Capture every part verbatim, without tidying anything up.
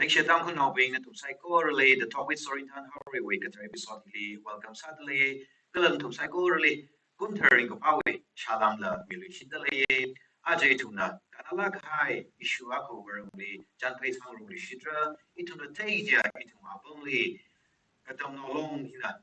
Leishiya Tangkhulnaobing, nathum saikorali The Talk with Sorinthan Haoreiwui kathar episode hili welcome sādalei. Kala nathum saikorali kumthar ringkaphāwui salāmla miluishitdalei. Aja ithumna kannalāk kahai issue akha maramli chānphai sāngarumluishitra. Ithumna theiya, ithum apamli Katamnao Long hina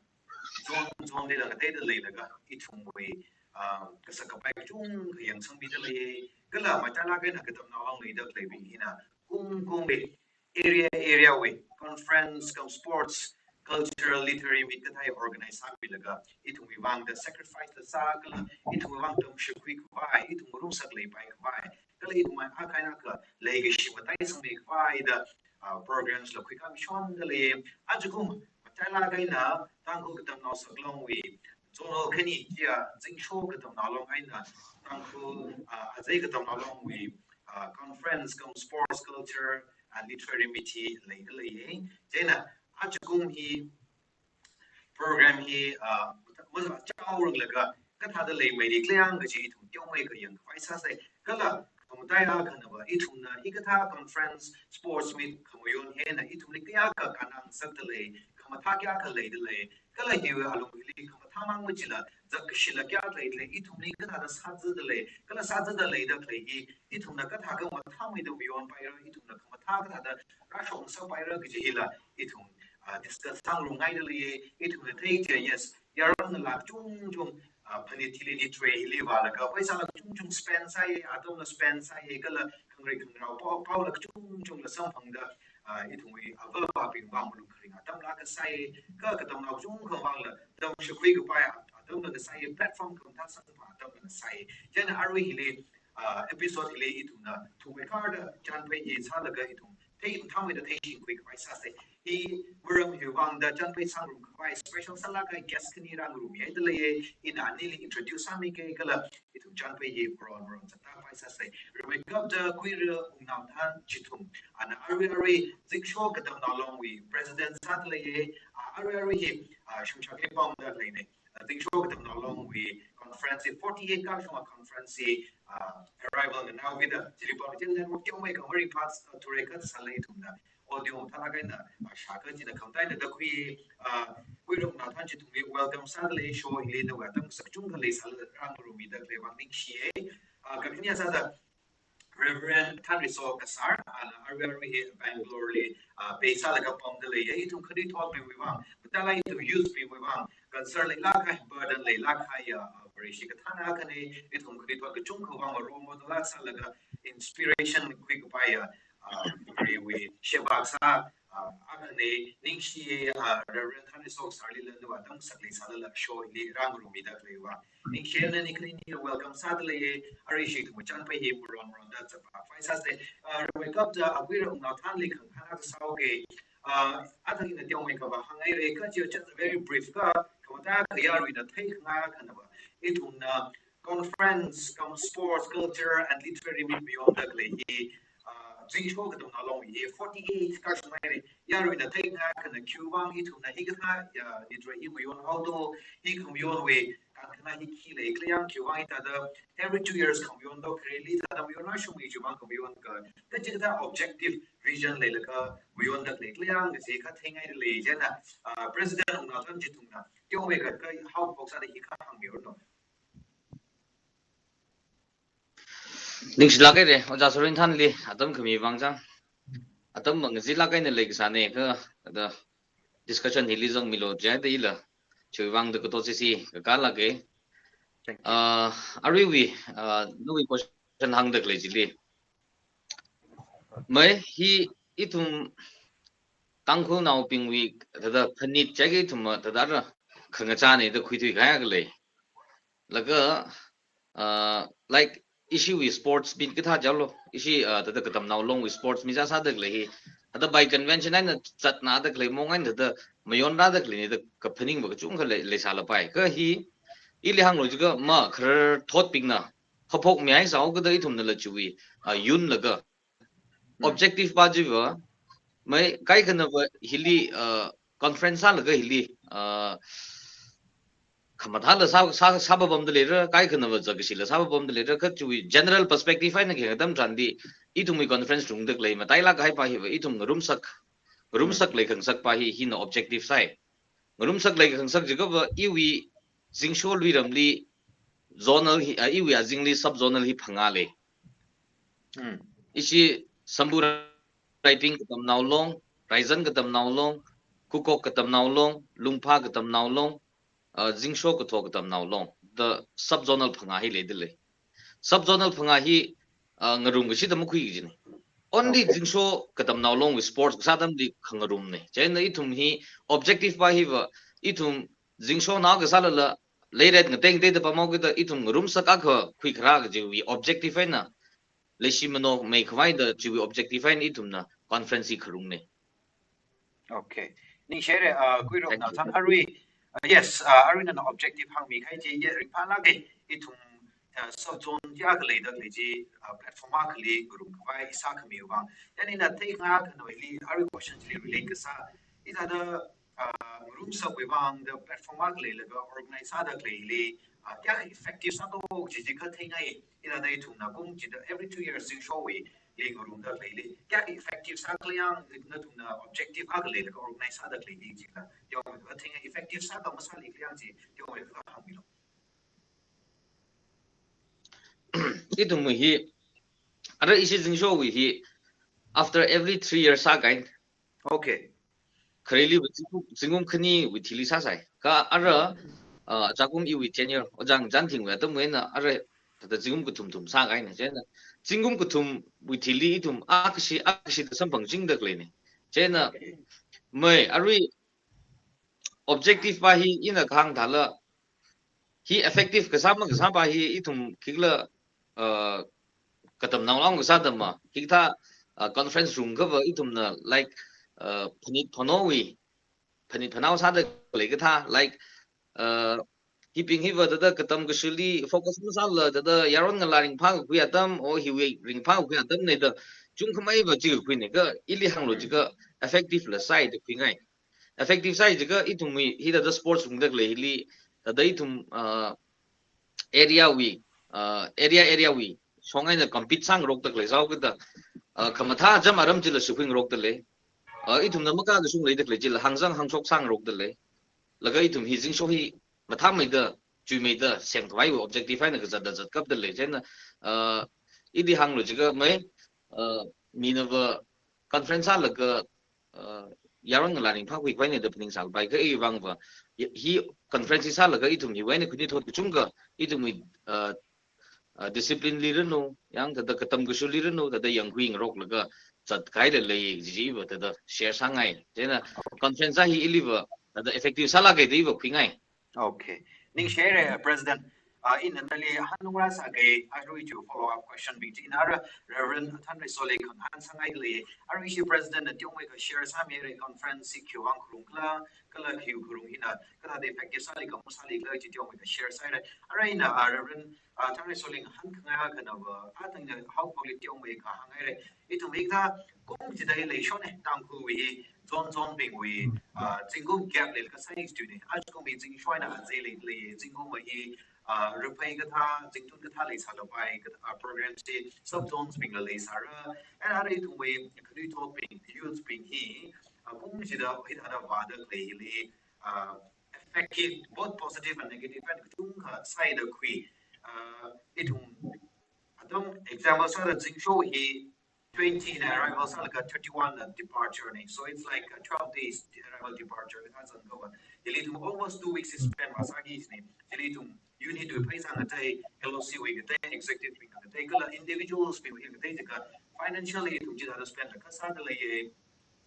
zone zone dela kateida leilaga ithumwui, ah, kasak kapai kachungkha yangsangmidalei. Kala matailāk eina Katamnao Longli leida khaleibing hina kumkumli area area wui conference cum sports, cultural, literary meet kathā organize sāmilaga ithumwui vangda sacrifice la sā kala ithumwui vang tamshapkhui khavai, ithum ngarumsak leipai khavai, kala ithumwui akha eina akha leikashi mataisangmi khavaida, ah, programs la khuikhamishondalei. Ajakum matailāk eina Tangkhul Katamnao Saklongwui zonal khani chiya Zingsho Katamnao Long eina Tangkhul, ah, Azei Katamnao Longwui, ah, conference cum sports, culture and literary meet hi leidalei. Chieina ajakum hi program hi, ah, mazachaoranglaga kathāda leimeili khaleiya kaji ithum teomeikha yangkhavai sāsei. Kala khamataiya akhanava ithumna hikathā conference sports meet khamayon hina ithumli kayākha kannangasakdalei, khamathā kayākha leidalei. Kala hiwui alungli khamathāmang machila zakkashila kayākha leidalei, ithumli kathāda sāzadalei, kala sāzada leida khalei hi ithumna kathākha mathāmeida mayonpaira, ithumna khamathā kathāda rāshokngasakpaira kaji hila ithum, ah, discuss sāngarumngaidalei. Ithumna theiya, yes, yaronla kachungchung, ah, phanit hili, literary hili vālaga paisala kachungchung spend sāi, atamla spend sāi, kala khangarei khangarao pao, paola kachungchungla samphangda, ah, ithumwui avāva̱bing vang malung kharing atamla kasāi, kha Katamnao kachungkha vangla tamshapkhui kapai atamla kasāi, platform khamathā samphang atamla kasāi. Chieina arui hili, ah, episode hili ithumna thummeikharda chānphai hi sālaga ithum thei mathāmeida theishingkhui khavai sāsei. Hi maram hiwui vangda chānphai sāngarum khavai special sālāk kahai guest khani rāngarummihaidalei. Ina anili introduce sāmike kala ithum chānphai hi maron maron zattāpai sāsei. Rimeikapta Kuira Wungnaothan Chithum, ana arui arui Zingsho Katamnao Longwui president sādalei. Ah, arui arui hi, ah, Shungshakli pamda leine. Ah, Zingsho Katamnao Longwui conference hi forty-eight kashunga conference hi, ah, arrival nganao kida, chili pam chili network teomeikha mari parts, ah, ture kathā sālei ithumna audio mathālāk eina, ah, shākha china khamataina da khui, ah, Kuira Wungnaothan Chithumli welcome sādalei show hili, nawui atam kasak kachungkha leisālala rāngarummida khalei vang ningshiye. Ah, kakhane sāda Reverend Thanriso Kasar, ana arui arui hi Bangalore li, ah, base sālaga pamdalei. Ithum khanuithotbingwui vang, matailāk ithum youth bingwui vang concern leilāk kahai, burden leilāk kahai, ah, vareshi kathāna akhane. Ithum khanuithot kachungkha vang role model sālaga inspiration khuikapaiya, ah, varewui sheba kasā, ah, akhane. Ningshiye, ah, Reverend Thanriso Kasarlila nawui atam kasak leisālala show hili rāngarummida khalei vang. Ningshiye, nani khani welcome sādalei. Arui ishi ithum chānphai hi maron maronda zatpākhavai sāsei. Ah, rimeikapta Kuira Wungnaothanli khangahān akha sāuke. Ah, athang ina teomeikha vāhāngngaire, kha chiya just very brief kha, khamataiya yaruina theikhangai akhanava ithumna conference cum sports, culture and literary meet mayonda khalei hi, ah, Zingsho Katamnao Long hi forty-eight kashunghaire. Yaruina theikhangai akhana khiwui vang ithumna hikathā, ya, literary hi mayonhaodo, hi khamayonwui kankhana hi khi lei khaleiya, khiwui vang hithāda every two years khamayondo, khareli thāda mayon rāshungmi chiwui vang khamayon kha, kachikathā objective reason leilaga mayonda khalei khaleiya kaji kha theingaidalei. Chieina, ah, President Wungnaothan Chithumna teomeikha haophok sāda hikha hāngmiranu. Ningshilāk haire, Ojā Sorinthanli atam khami vang chang. Atam mangazilāk eina leikasāne kha, ada discussion hili zangmilu jihaida ila. Chiwui vangda kato sisi kakālāke. Thank you. Ah, aruiwui, ah, nawui question hāngda khalei chili. Mai hi ithum Tangkhulnaobingwui thāda phanit jiakha ithum thāda ra khangachāne da khuithui kahai khalei. Laga, ah, like, ishiwui sports meet kathā jialu, ishi, ah, thāda Katamnao Longwui sports meet sāsāda khalei hi, thāda by convention eina zatnada khalei mong eina thāda mayonrāda khaleine da kaphaning va kachungkha lei, leisālapai. Kha hi, ili hānglu jiakha ma khararthotbingna haophokmihai sāhaokada ithumnala chiwui, ah, yunlaga. Objective pa chiva, mai kaikhanava hili, ah, conference sālaga hili, ah, khamathāla sā, sā, sāpapamda leira, kaikhanava zakashila sāpapamda leira, kha chiwui general perspective eina kheng atam tharan di, ithumwui conference rungda khalei matailāk kahai pa hiva, ithum ngarumsak, ngarumsak leikhangasak pa hi, hina objective sāi. Ngarumsak leikhangasak jiakhava, iwui zingsho luiramli zonal hi, ah, iwui azingli sub zonal hi phangā lei. Hmm. Ishi Sambu Raiping Katamnao Long, Raizan Katamnao Long, Kukok Katamnao Long, Lungpha Katamnao Long, uh, Zingsho Katho Katamnao Long, the sub zonal phangā hi leida lei. Sub zonal phangā hi, uh, ngarumkashida makhui kajina. Only Okay. Zingsho Katamnao Longwui sports kasā atamli khangarumna. Chieina ithum hi objective pa hiva, ithum zingsho nao kasālala, leiret ngatei ngateida pamhaokida ithum ngarumsak akha khuikharā kajiwui objective eina, leishi mano meikhavai da chiwui objective eina ithumna conference hi kharungna. Okay. Ningshire, uh, Kuirok Thank you. Nathang arui. Uh, yes, uh, arui nana objective hāngmikahai chi, ye ringphālāka, ithum, uh, sub zone chi akha leida khalei chi, uh, platform akhali ngarumkhavai sākhamiwui vang. Chieina theikhangakhana hili, arui question chili relate kasā. Ithāda, uh, ngarumsakwui vang da platform akha leilaga organize sāda khaleili, uh, kayākha effective sāto kaji chi katheingai. Ithāda ithumna kum chida every two years zingshowui li ngarumda khaleili, kayākha effective sākhala yang, nathumna objective akha leilaga organize sāda khaleili chila, teomeikha katheingai, effective sākha masālikhala yang chi, teomeikha hāngmilu. Ithumwui hi, ara ishi zingshowui hi, after every three years sākahai. Okay. Khareli zingkum, zingkum khaniwui thili sāsai. Kha ara, uh, achakum iwui tenure, ojang Janthingwui atamwui eina ara thāda zingkum kathum thum sākahaina. Chieina zingkum kathumwui thili ithum akhashi, akhashida samphangchingda khaleina. Chieina, Okay. Mei, arui objective pa hi ina kahāng thāla, hi effective kasā makasā pa hi ithum khikhala, uh, Katamnao Long kasā atam ma, khikathā, uh, conference rungkhava ithumna, like, uh, phanit phanowui, phanit phanao sāda leikathā, like, uh, hibing hiva thāda katam kashili focus masāla thāda yaron ngalā ringphākakhui atam, o hiwui ringphākakhui atamna da, chungkhameiva chi kakhuina, kha ili hānglu jiakha effective la sāi da khuingai. Effective sāi jiakha ithumwui hithāda sports rungda khalei hili, thāda ithum, uh, area wui, uh, area, area wui shong eina compete sāngarokda khalei sāhaokida, uh, khamathā jam aram chila shuikhuingarokda lei. Uh, ithumna makakashung leida khalei chila hāngsang hāngshok sāngarokda lei. Laga ithum hi zingsho hi mathāmeida, chuimeida semkhavaiwui objective eina kazatda zatkapda lei. Chieina, uh, ili hānglu jiakha mei, uh, minava conference sālaga, uh, yaron ngalā ringphākhuikhavai eina da phaning sālapai, kha iwui vangva, hi, hi conference sālaga ithum hiwui eina khanuithot kachungkha, ithumwui, uh, uh, discipline li ranu, yang thāda katam kashuli ranu, thāda yangkhuingaroklaga zatkahaila lei, jijiva thāda share sāngai. Chieina conference hi iliva thāda effective sālāka da iva khuingai. Okay. Ningshire, uh, President. Uh, ina nali hanungra sākahai, arui chi follow up question bing chi ina ara Reverend Thanreisoli khangahān sāngaida lei. Arui ishi President na teomeikha share sāmire conference hi khiwui vang kharungkhala, kala khiwui kharung hina, kathāda effective sālikha masālikhala chi teomeikha share sāhaire. Ara ina, uh, Reverend, uh, Thanreisoli ngahānkhangai akhanava, athang na haokaphokli teomeikha hānghaire. Ithum hikathā kum chida leishona, Tangkhulwui hi, zone zone bingwui, uh, zingkum gap leilaga sāi chithuina. Ajakumwui zingsho eina azei lei, lei, zingkum hi, uh, raphei kathā, zingtun kathā leisālapai, kathā, uh, program chi sub zones bingla leisāra. And ara ithumwui khanuithotbing, youth bing hi, uh, kum chida hithāda vāda khaleili, uh, effective, both positive and negative, and kachungkha sāida khui. Uh, ithum atam example sāda zingsho hi twenty na arrival sālaga thirty-one na departure na. So it's like, uh, twelve days arrival departure na kazang kawa. Hili ithum almost two weeks is spend vāsāki china. Hili ithum unit wui pheisang ngatei, L O C wui ngatei, executive wui ngatei, kala individuals bingwui ngatei jiakha financially ithum chithāda spend la kasāda leiya.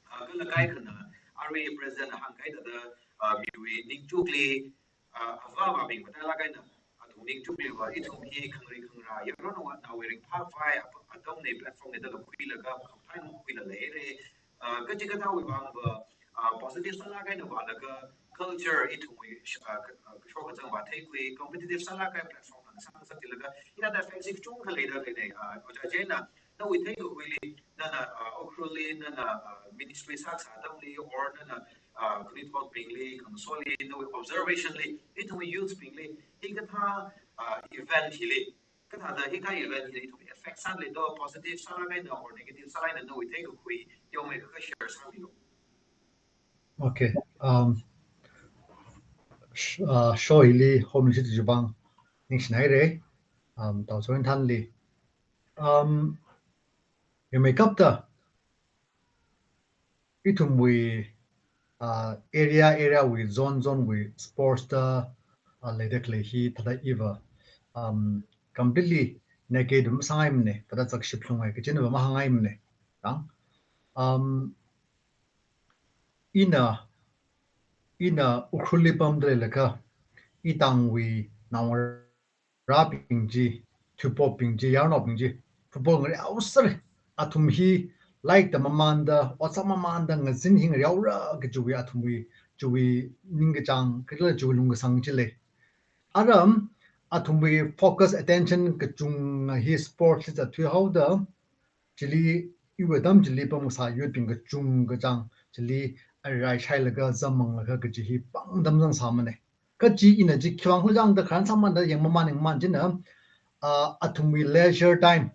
Uh, kala kaikhana, arui President na hāngkahai thāda, uh, miwui ningchukli, uh, avāvābing matailāk eina, athum ningchukliva, ithum hi khangarei khangarā, yaron nao, naowui ringphākhavai, ap-, atamna platform na dala khuilaga, khamthai makhuila leire. Uh, kachikathāwui vangva, uh, positive sālāk eina vālaga, culture ithumwui, uh, ka-, uh, kashok kazang vātheikhui, competitive sālāk eina platform na sāngasakchilaga, hithāda offensive chungkha leida leina, uh, Ojā Jain na, Nawui theikakhuili, nana, uh, Ukhrulli, nana, uh, ministry sāsā atamli, or nana, uh, khanuithotbingli, khangasoli, nawui observationli, ithumwui youthsbingli, hikathā, uh, event hili, kathāda hikathā event hili ithum effect sāli do, positive sālāk eina or negative sālāk eina nawui theikakhui teomeikha share sāmilu. Okay. Um, sh- uh, show hili homishit jibang ningshinaire. Um, Tao Soin Thanli. Um, yameikapta ithumwui, uh, area area wui, zone zone wui sports da, uh, leida khalei hi thāda iva, um, completely negative masāngaimane, thāda zakship lhungai kachina va mahāngaimane. Yang, um, ina, ina Ukhrulli pamda leilakha, itangwui naongarābing chi, thuipokbing chi, yaronnaobing chi, football ngareoser. Athum hi lairik da mamānda, ot sā mamānda, ngazin hi ngareora kajiwui athumwui, chiwui ningkachāng, kala chiwui lungkasang chi lei. Ara athumwui focus, attention kachunga hi sports li zatthuihaoda, chili iwui atam chili pamkasā youthbing kachungkachāng chili arai shailaga zam manglaga kaji hi pāngdam zangsāmane. Kachi ina chi khiwuivang khala jangda khararchan sāmanda yangmamān yangmamān china, uh, athumwui leisure time,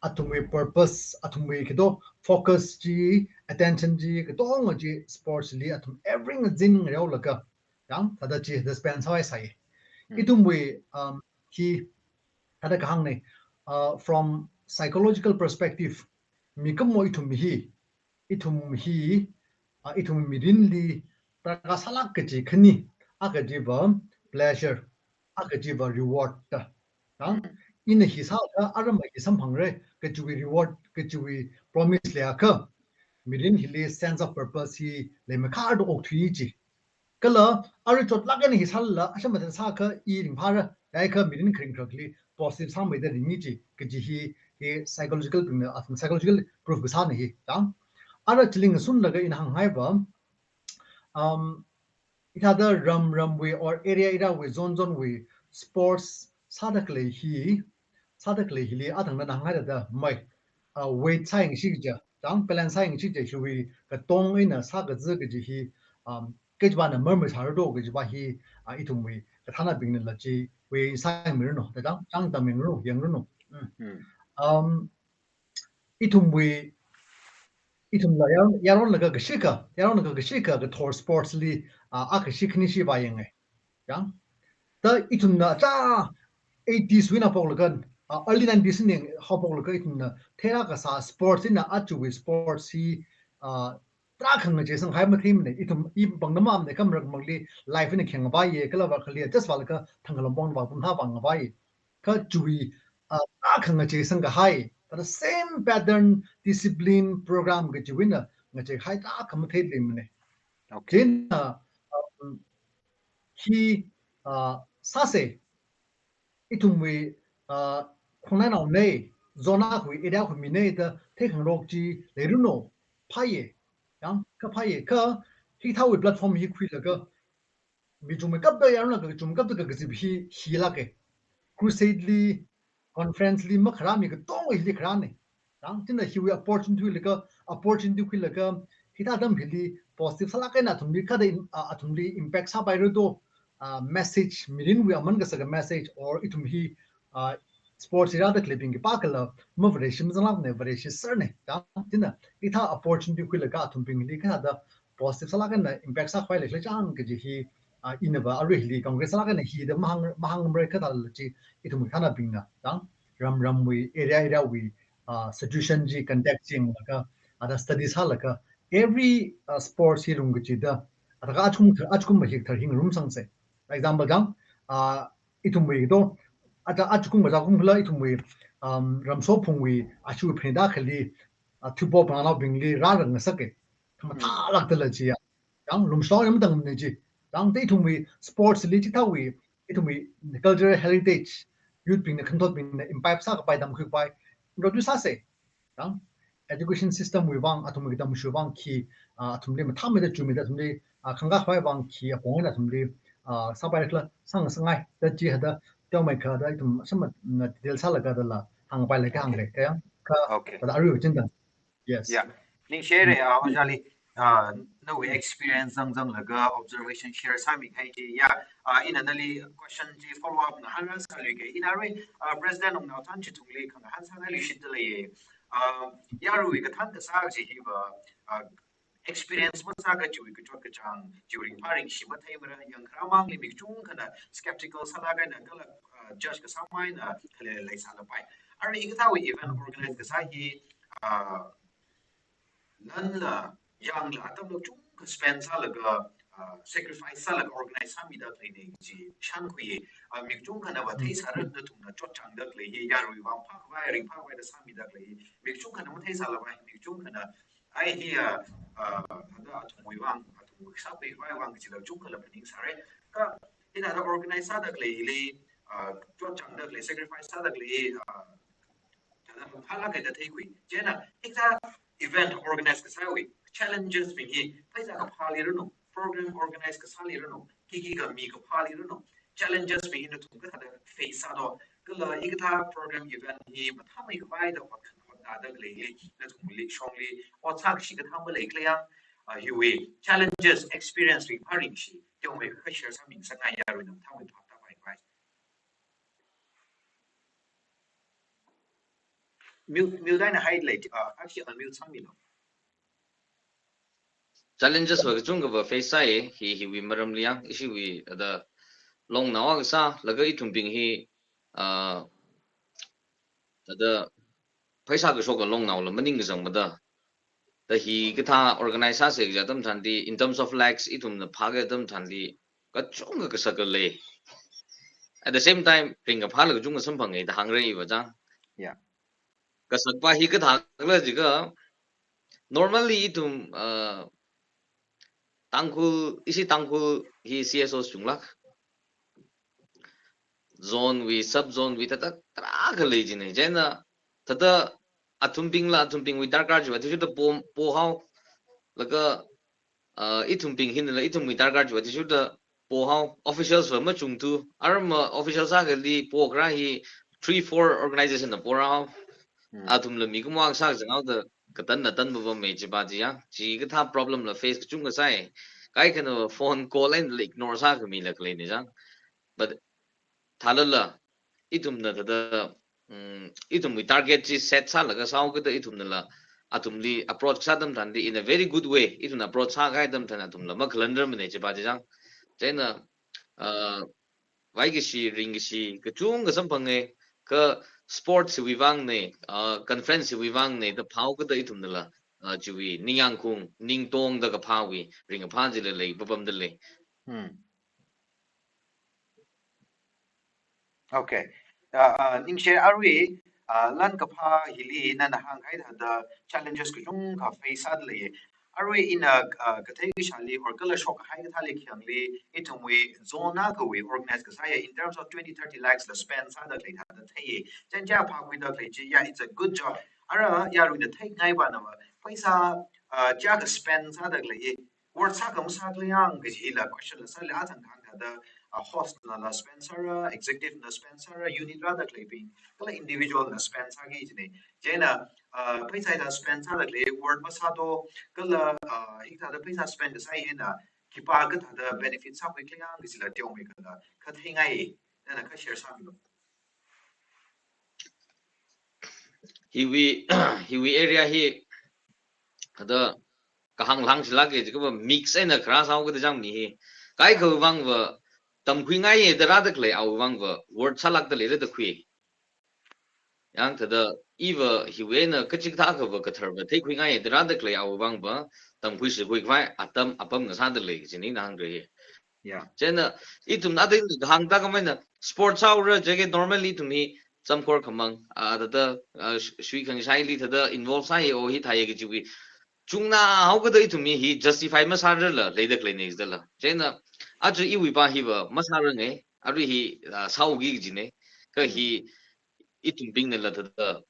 athumwui purpose, athumwui kato focus chi, attention chi, katonga chi sports li athum every ngazin ngareolaga, yang, thāda chi thāda spend sāhaisai. Hmm. Ithumwui, um, hi thāda kahāngne, uh, from psychological perspective, mikumo ithum hi, ithum hi, uh, ithum mirinli tarākha sālāk kaji khani, a kajiva pleasure, a kajiva reward da. Yang, Hmm. ina hi sāda arama hi samphangre, kajiwui reward, kajiwui promise leiakha, mirin hili sense of purpose hi leimeikhada okthui chi. Kala, ari chotlāk eina hi sālala, asha mathān sākha i ringphāra, yaikha mirin kharing kharakli positive sāmeida ringi chi, kaji hi, hi psychological bingna, athum psychological proof kasāna hi, yang. Ara chili ngasunlaga ina hānghaiva, um, hithāda ram ramwui or area area wui, zone zone wui sports sāda khalei hi, sāda khalei hili athangna hāngngaida da mai, uh, weight sāyangsi kaja, yang, balance sāyangsi kaja, hiwui katong eina sākaza kaji hi, um, kachivana marmai sāra do kajiva hi, uh, ithumwui kathānabingnala chiwui sāyangmiranu, da yang, yang tamyangranu, yangranu. Mm. Hmm. Um, ithumwui, ithumla yar-, yaronlaga kashikha, yaronlaga kashikha kathor sports li, uh, a kashi khani shi vāyange. Yang. Da ithumna cha eighties wui eina haophoklaga, uh, early nineties wui eina haophoklaga ithumna theira kasā sports eina achiwui sports hi, uh, tarākha ngacheisang kahai matheimane, ithum i pāngna mamane, khamrak mangli life eina khengvāye, kala vākhali, just vālaga thangkhalam pong vāpamthā vāngvāye. Kachiwui, uh, tarākha ngacheisang kahai, thāda same pattern, discipline, program kachiwui eina ngacheihai tarākha matheilemane. Okay. Chieina, um, hi, uh, sāse, ithumwui, uh, khongnainaone, zone akhawui, area akhawui mine da theikhangarok chi leiranu, phāye, yang, kaphāye, kha hithāwui platform hi khuilaga, mi chungmeikapta, yaronla kachungmeikapta kakazip hi, hilāke. Crusade li, conference li makharā mi katonga hili kharāne. Yang, chieina hiwui opportunity khuilaga, opportunity khuilaga, hithā atam hili positive sālāk eina athumli kathāda im-, a, athumli impact sāpaira do, a, message, mirinwui aman kasaka message, or ithum hi, a, sports li rāda khaleibing khipākhala mavareshi mazanglākne, vareshiserne. Yang, chieina hithā opportunity khuilaga athumbingli kathāda positive sālāk eina impact sākhavai leikhala chang kaji hi, a, inava arui hili congress sālāk eina hithāda mahāng, mahāngmara, kathālala chi ithum kathānabingna, yang, ram ramwui, area area wui, uh, situation chi contact chi yanglaga, ada study sālaga, every, uh, sports hi lungkachida, ada ka achung thar, achung mahi thar hi ngarumsangse. Example dang, uh, ithumwui to, ada achung maja kum khala ithumwui, um, Ramsophungwui, ashi phanit akhali, uh, thuipok pangnaobingli rārangngasake. Khamathā Hmm. lākdala chiya. Yang lumshong yam tangmane chi. Yang te ithumwui sports li chithāwui, ithumwui cultural heritage, youth bingna, khangathotbingna imbibe sākapai, tamkhuikapai, introduce sāse. Yang education system wui vang, athumwui katamshu vang khi, ah, athumli mathāmeida chumeida athumli, ah, khangkakhavai vang khi apong eina athumli, ah, sāpailakhala sāngasakngai. Da chi hithāda teomeikha da ithum samna detail sālaga dala hāngpailaka hāngle, kha yang. Ka, okay. Thāda arui chingda. Yes. Yeah. Ningshire, uh, Ojali, uh, nawui experience zangzanglaga observation share sāmihai chi. Yeah. Uh, ina nali question chi follow up ngahānra sāluike. Ina arui, uh, President Wungnaothan Chithungli khangahān sāngailuishitda leiye. Uh, yaruiwui kathān kasā chi hiva, uh, experience masākha chiwui kachot kachāng, chiwui ringphā ringshi matheimara, yangkharā mangli mi kachungkhana skeptical sālaga eina kala, uh, judge kasā maina khalei leisālapai. Arui hikathāwui event organize kasā hi, uh, lanla, yangla, atamla kachungkha spend sālaga, uh, sacrifice sālaga organize sāmida khaleine chi shānkhuiye. Uh, mi kachungkhanava theisāra nathumna chotchāngda khalei hi, yaruiwui vang phākhavai, ringphākhavaida sāmida khalei hi. Mi kachungkhana matheisālapai, mi kachungkhana ai hi, ah, ah, thāda athumwui vang, athumwui sākhuikhavai vang kachila chungkhala phaningsāre. Kha, hithāda organize sāda khaleili, ah, chotchāngda khalei, sacrifice sāda khalei, ah, thāda phālāk eina theikhui. Chieina, hikathā event organize kasāwui challenges bing hi, pheisā kaphāli ranu, program organize kasāli ranu, kiki kami kaphāli ranu, challenges bing hi nathum kathāda face sādo, kala hikathā program event hi mathāmeikhavaida hot, hotnāda khaleili nathumli shongli ot sākashi kathā maleikhala yang, ah, hiwui challenges, experience ringphā ringshi teomeikha share sāmingasakngai yaruina mathāmei phaptāpaikhavai. Mute, mute eina hailei, ah, actually unmute sāmilu. Challenges va kachungkhava face sāye, hi, hiwui maramli yang, ishiwui, thāda, longnao akha sālaga ithumbing hi, ah, thāda, pheisā kashok longnao la maningkachāngmada. Thāda hikathā organize sāsa kaja atam tharanli, in terms of lakhs, ithumna phākha atam tharanli, kachungkha kasaka lei. At the same time, ringkaphāla kachungkha samphange da hāngra iva chang. Yeah. Kasakpa hi kathākhala jiakha, normally ithum, uh, Tangkhul, ishi Tangkhul hi C S O chunglāk. Zone wui, sub zone wui, thāda tarākha lei jine. Chieina, thāda athumbingla, athumbingwui darkar chiva, athishurda po, pohao, laga, uh, ithumbing hinala, ithumwui darkar chiva, athishurda pohao, officials va machungthu, arma officials akhali pokharā hi three, four organization na porao, hmm, athumla mikumo akha sākazanghaoda, katanna tanpapamei chipa chi yang, chikathā problem la face kachungkha sāi, kaikhana phone call einala ignore sākhamila khaleine chang. But thālala, ithumna thāda, mm, ithumwui target chi set sālaga sāhaokida ithumnala, athumli approach kasā atam tharanli in a very good way, ithumna approach sākahai atam tharan athumla makhalanrarmane chipa chi chang. Chieina, uh, vaikashi, ringkashi, kachungkha samphange, kha sports wui vangne, uh, conference wui vangne, da phāhaokida ithumnala, uh, chiwui ningyāngkhaung, ningtongda kaphāwui, ringkaphā chila leipapamda lei. Hmm. Okay. Uh, uh, ningshi arui, uh, lan kaphā hili nana hānghai thāda challenges kachungkha face sāda lei. Arui ina, uh, kathei kashāli or kala shokkahai kathāli khayangli, ithumwui zone akhawui organize kasāya in terms of twenty, thirty lakhs la spend sāda khalei thāda theiye. Chieina phākhuida khalei chiya, it's a good job. Ara yaruina theingaipanava, pheisā, uh, chiyākha spend sāda khalei, worth sākha masākhala yang kajila question la sāli, athang thang thāda, uh, host nala spend sāra, executive na spend sāra, unit rāda khaleibing, kala individual na spend sāki jine. Chieina, uh, pheisā hithāda spend sāda khalei worth masādo, kala, uh, hikathāda pheisā spend kasā hina, khipākha thāda benefit sākhuikhala yang kajila teomeikhala, kha theingai, nana kha share sāmilu. Hiwui, hiwui area hi, thāda kahāng lāngshilāke jiakhava mix eina kharā sāhaokida chang mi hi. Kaikhawui vangva tamkhuingaiye da rāda khalei awui vangva worth sālākda leira da khui. Yang thāda iva hiwui eina kachikathā akhava katharva theikhuingaiye da rāda khalei awui vangva tamkhui shikhuikhavai atam apam ngasāda lei kajina ina hāngra hi. Yeah. Chieina, ithumna athei kahāng tākhameina, sports sāhaora jiakha normally ithum hi, samkhor khamang, ah, thāda, ah, sh-, shui khangashaili thāda involve sāye o hithāye kajiwui. Chungna haokida ithum hi, hi justify masārarla, leida khaleine jidala. Chieina, aja iwuipa hiva, masārange, arui hi, ah, sāhaoki kajine, kha hi, ithumbingnala thāda,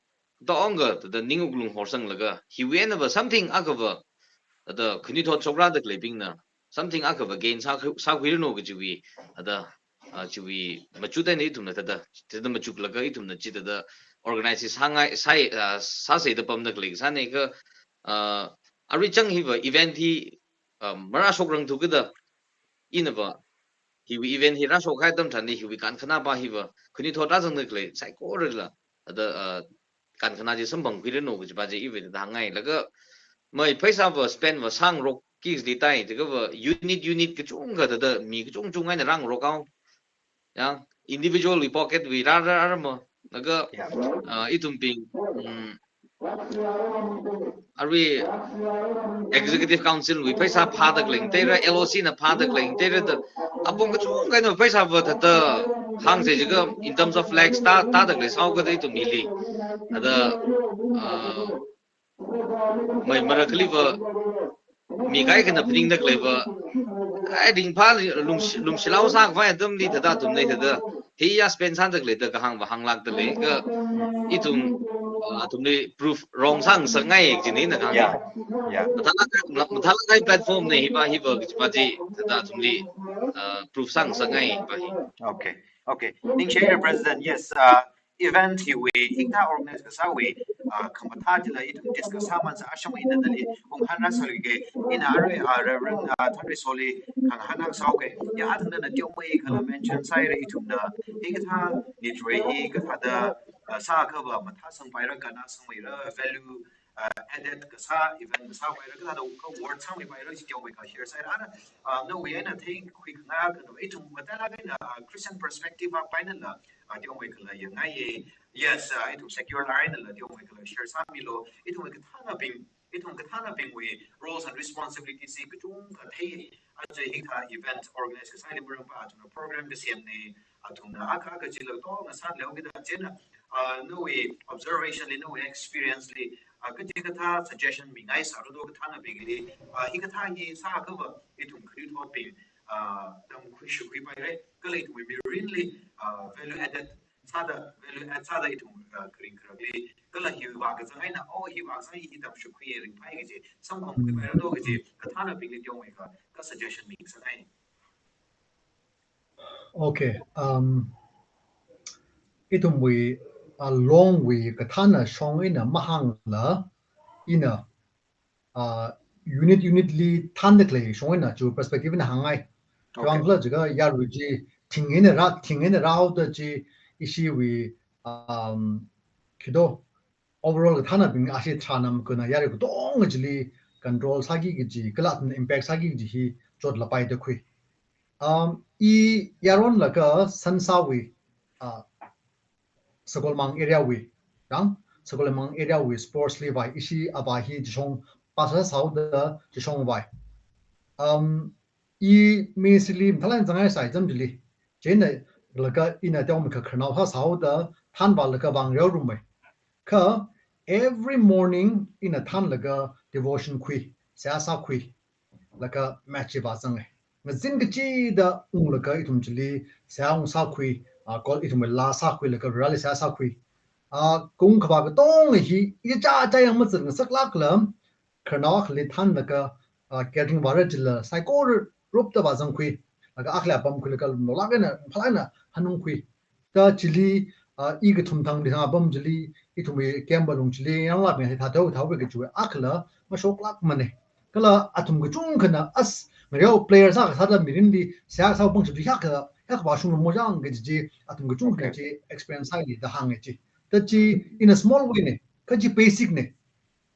tongkha thāda ning wuklung horsanglaga, hiwui einava something akhava, thāda khanuithot shokrada khaleibingna, something akhava gain sā, sākhuiranu kajiwui, thāda, ah, chiwui machut eina ithumna thāda, thāda machuklaga ithumna chi thāda, organize sāngai, sāi, ah, sāsei da pamda khalei sāne ka, ah, arui chang hiva event hi, ah, marāshokrangthu kada, inava, hiwui event hi rāshokhai atam tharan hiwui kankhana pa hiva, khanuithot rāzangda khalei saikorala, ada, ah, kankhana chi samphangkhuiranu kajipa chi iva da hāngngai. Laga, mai pheisāva spend va sāngarokki kaji tai, chikava unit unit kachungkha thāda mi kachungchung eina rāngarok haowa. Yang individual wui pocket wui rā rā rā ma. Laga, Yeah. ah, ithumbing, mm, arui Executive Council wui pheisā phāda khalei ngateira, L O C na phāda khalei ngateira da, apong kachungkha eina pheisāva thāda hāngsei chikha, in terms of lakhs tā, tāda khalei sāhaokada ithum hili. Thāda, ah, mai marakhaliva, mi kaikhana phaningda khaleiva, ai, ringphā lungshi-, lungshilao sākhavai atamli thāda athumna thāda, hiya spend sāda khalei da kahāngva hānglākda lei, ka ithum, ah, athumli proof wrong sāngasakngai kajina ina kahāng. Yeah. Yeah. Mathālāk, mathālākahai platform na hiva, hiva kajipa chi thāda athumli, ah, proof sāngasakngai pa hi. Okay. Okay. Ningshiya President, yes, uh, event hiwui, hikathā organize kasāwui, uh, khamathā chila ithum discuss sāman sāshungwui nadali, unghānrāsāluike, ina arui, uh, Reverend, uh, Thanreisoli, khangahānna sāuke, ya athumna teomeikhala mention sāhaira ithumna, hikathā, nitwui hi kathāda, uh, sākhava mathāsangpaira, kannasangmeira, value, uh, added kasā, event kasā paira, kathāda ka word sangmeipaira, chi teomeikha share sāhaira, ana, uh, nawui eina theikhuikhangai kano, ithum matailāk eina, uh, Christian perspective a painala, uh, teomeikhala yangngaiye. Yes, uh, ithum secular einala teomeikhala share sāmilu. Ithum kathānabing, ithum kathānabingwui roles and responsibilities hi kachungkha theiye. Aja hikathā event organize kasāli marampa athumna program kasemne, athumna akha akha chila to ngasānleo kida chieina, uh, nawui observation li, nawui experience li, uh, kachikathā suggestion mingaisāra do kathānabingli, uh, hikathā hi sākhava ithum khanuithotbing, uh, tamkhui shukhuipaira, kala ithum mirinli, uh, value added sāda, value add sāda ithum, uh, kharing kharakli, kala hiva kazang eina, oh, hiva kazang hi tamshukhui ringphai kaji, samphangkhuipaira do kaji, kathānabingli teomeikha, ka suggestion mingasakngai. Okay, um, ithumwui, uh, Longwui kathāna shong eina mahāngla, ina, uh, unit unit li thānda khalei shong eina chi perspective eina hāngngai. Okay. Kavang khala jiakha yarui chi, thing eina rā, thing eina rāhaoda chi, ishiwui, um, khi do, overall kathānabing ashi tharanam kona yarui katonga chili control sāki kaji, kala impact sāki kaji hi chotlapaida khui. Um, i yaronlaga Sansawui, uh, Sakolmang area wui, yang, Sakolmang area wui sports li vai, ishi avā hi chishong pastor sāhaoda chishong vai. Um, i ministry li mathālāk eina zangngaisai atam chili, chieina laga ina teomeikha khararnao sāsāhaoda thānvālaga vāngareo rummei. Kha every morning ina thānlaga devotion khui, seihā sākhui, laga match chi vāzange. Ngazin kachida unglaga ithum chili seihā ungsākhui, ah, kala ithum laa sākhuilaga Vareli seihā sākhui. Ah, kung khavā katonga hi, ichā chā yang mazatngasaklākla, khararnao akhali thānlaga, ah, catering vāra chila saikora rupta vāzangkhui. Laga akhali apamkhuilaga lumlolāk eina, phalāk eina hanungkhui. Kha chili, ah, i kathum thangli thang apam chili, ithumwui camp alung chili, yanglākbing hi thāthao thāhaowa kajiwui akhala mashoklākmane. Kala athum kachungkhana as ngareo player sākha sāda mirinli seihā sāhaopam chi hiyākha, hiyākha vāshunglumo chang kaji chi, athum kachungkhana Okay. chi experience sāli da hānge chi. Thāda chi in a small way ne, kha chi basic ne.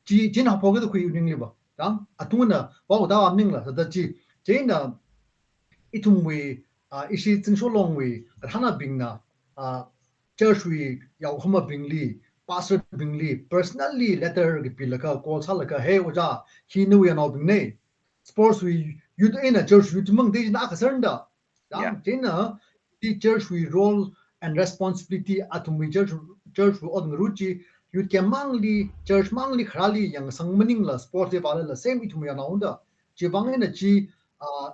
Chi, chieina haophokida khui ningli va. Yang, atungna, vao da am ningla, thāda chi. Chieina, ithumwui, ah, ishi Zingsho Longwui, kathānabingna, ah, church wui yaokhamabingli, pastor bingli, personally letter kapilaga, call sālaga, hey, ojā, hi nawui yanaobing ne. Sports wui youth eina church youth mang de na kasarnda. Yang, Yeah. Chieina, the church wui role and responsibility athumwui church, church wui ot ngarut chi, youth camp mangli, church mangli kharāli yangsang maningla, sports li vālala, same ithum yanaoda. Chivang eina chi, ah,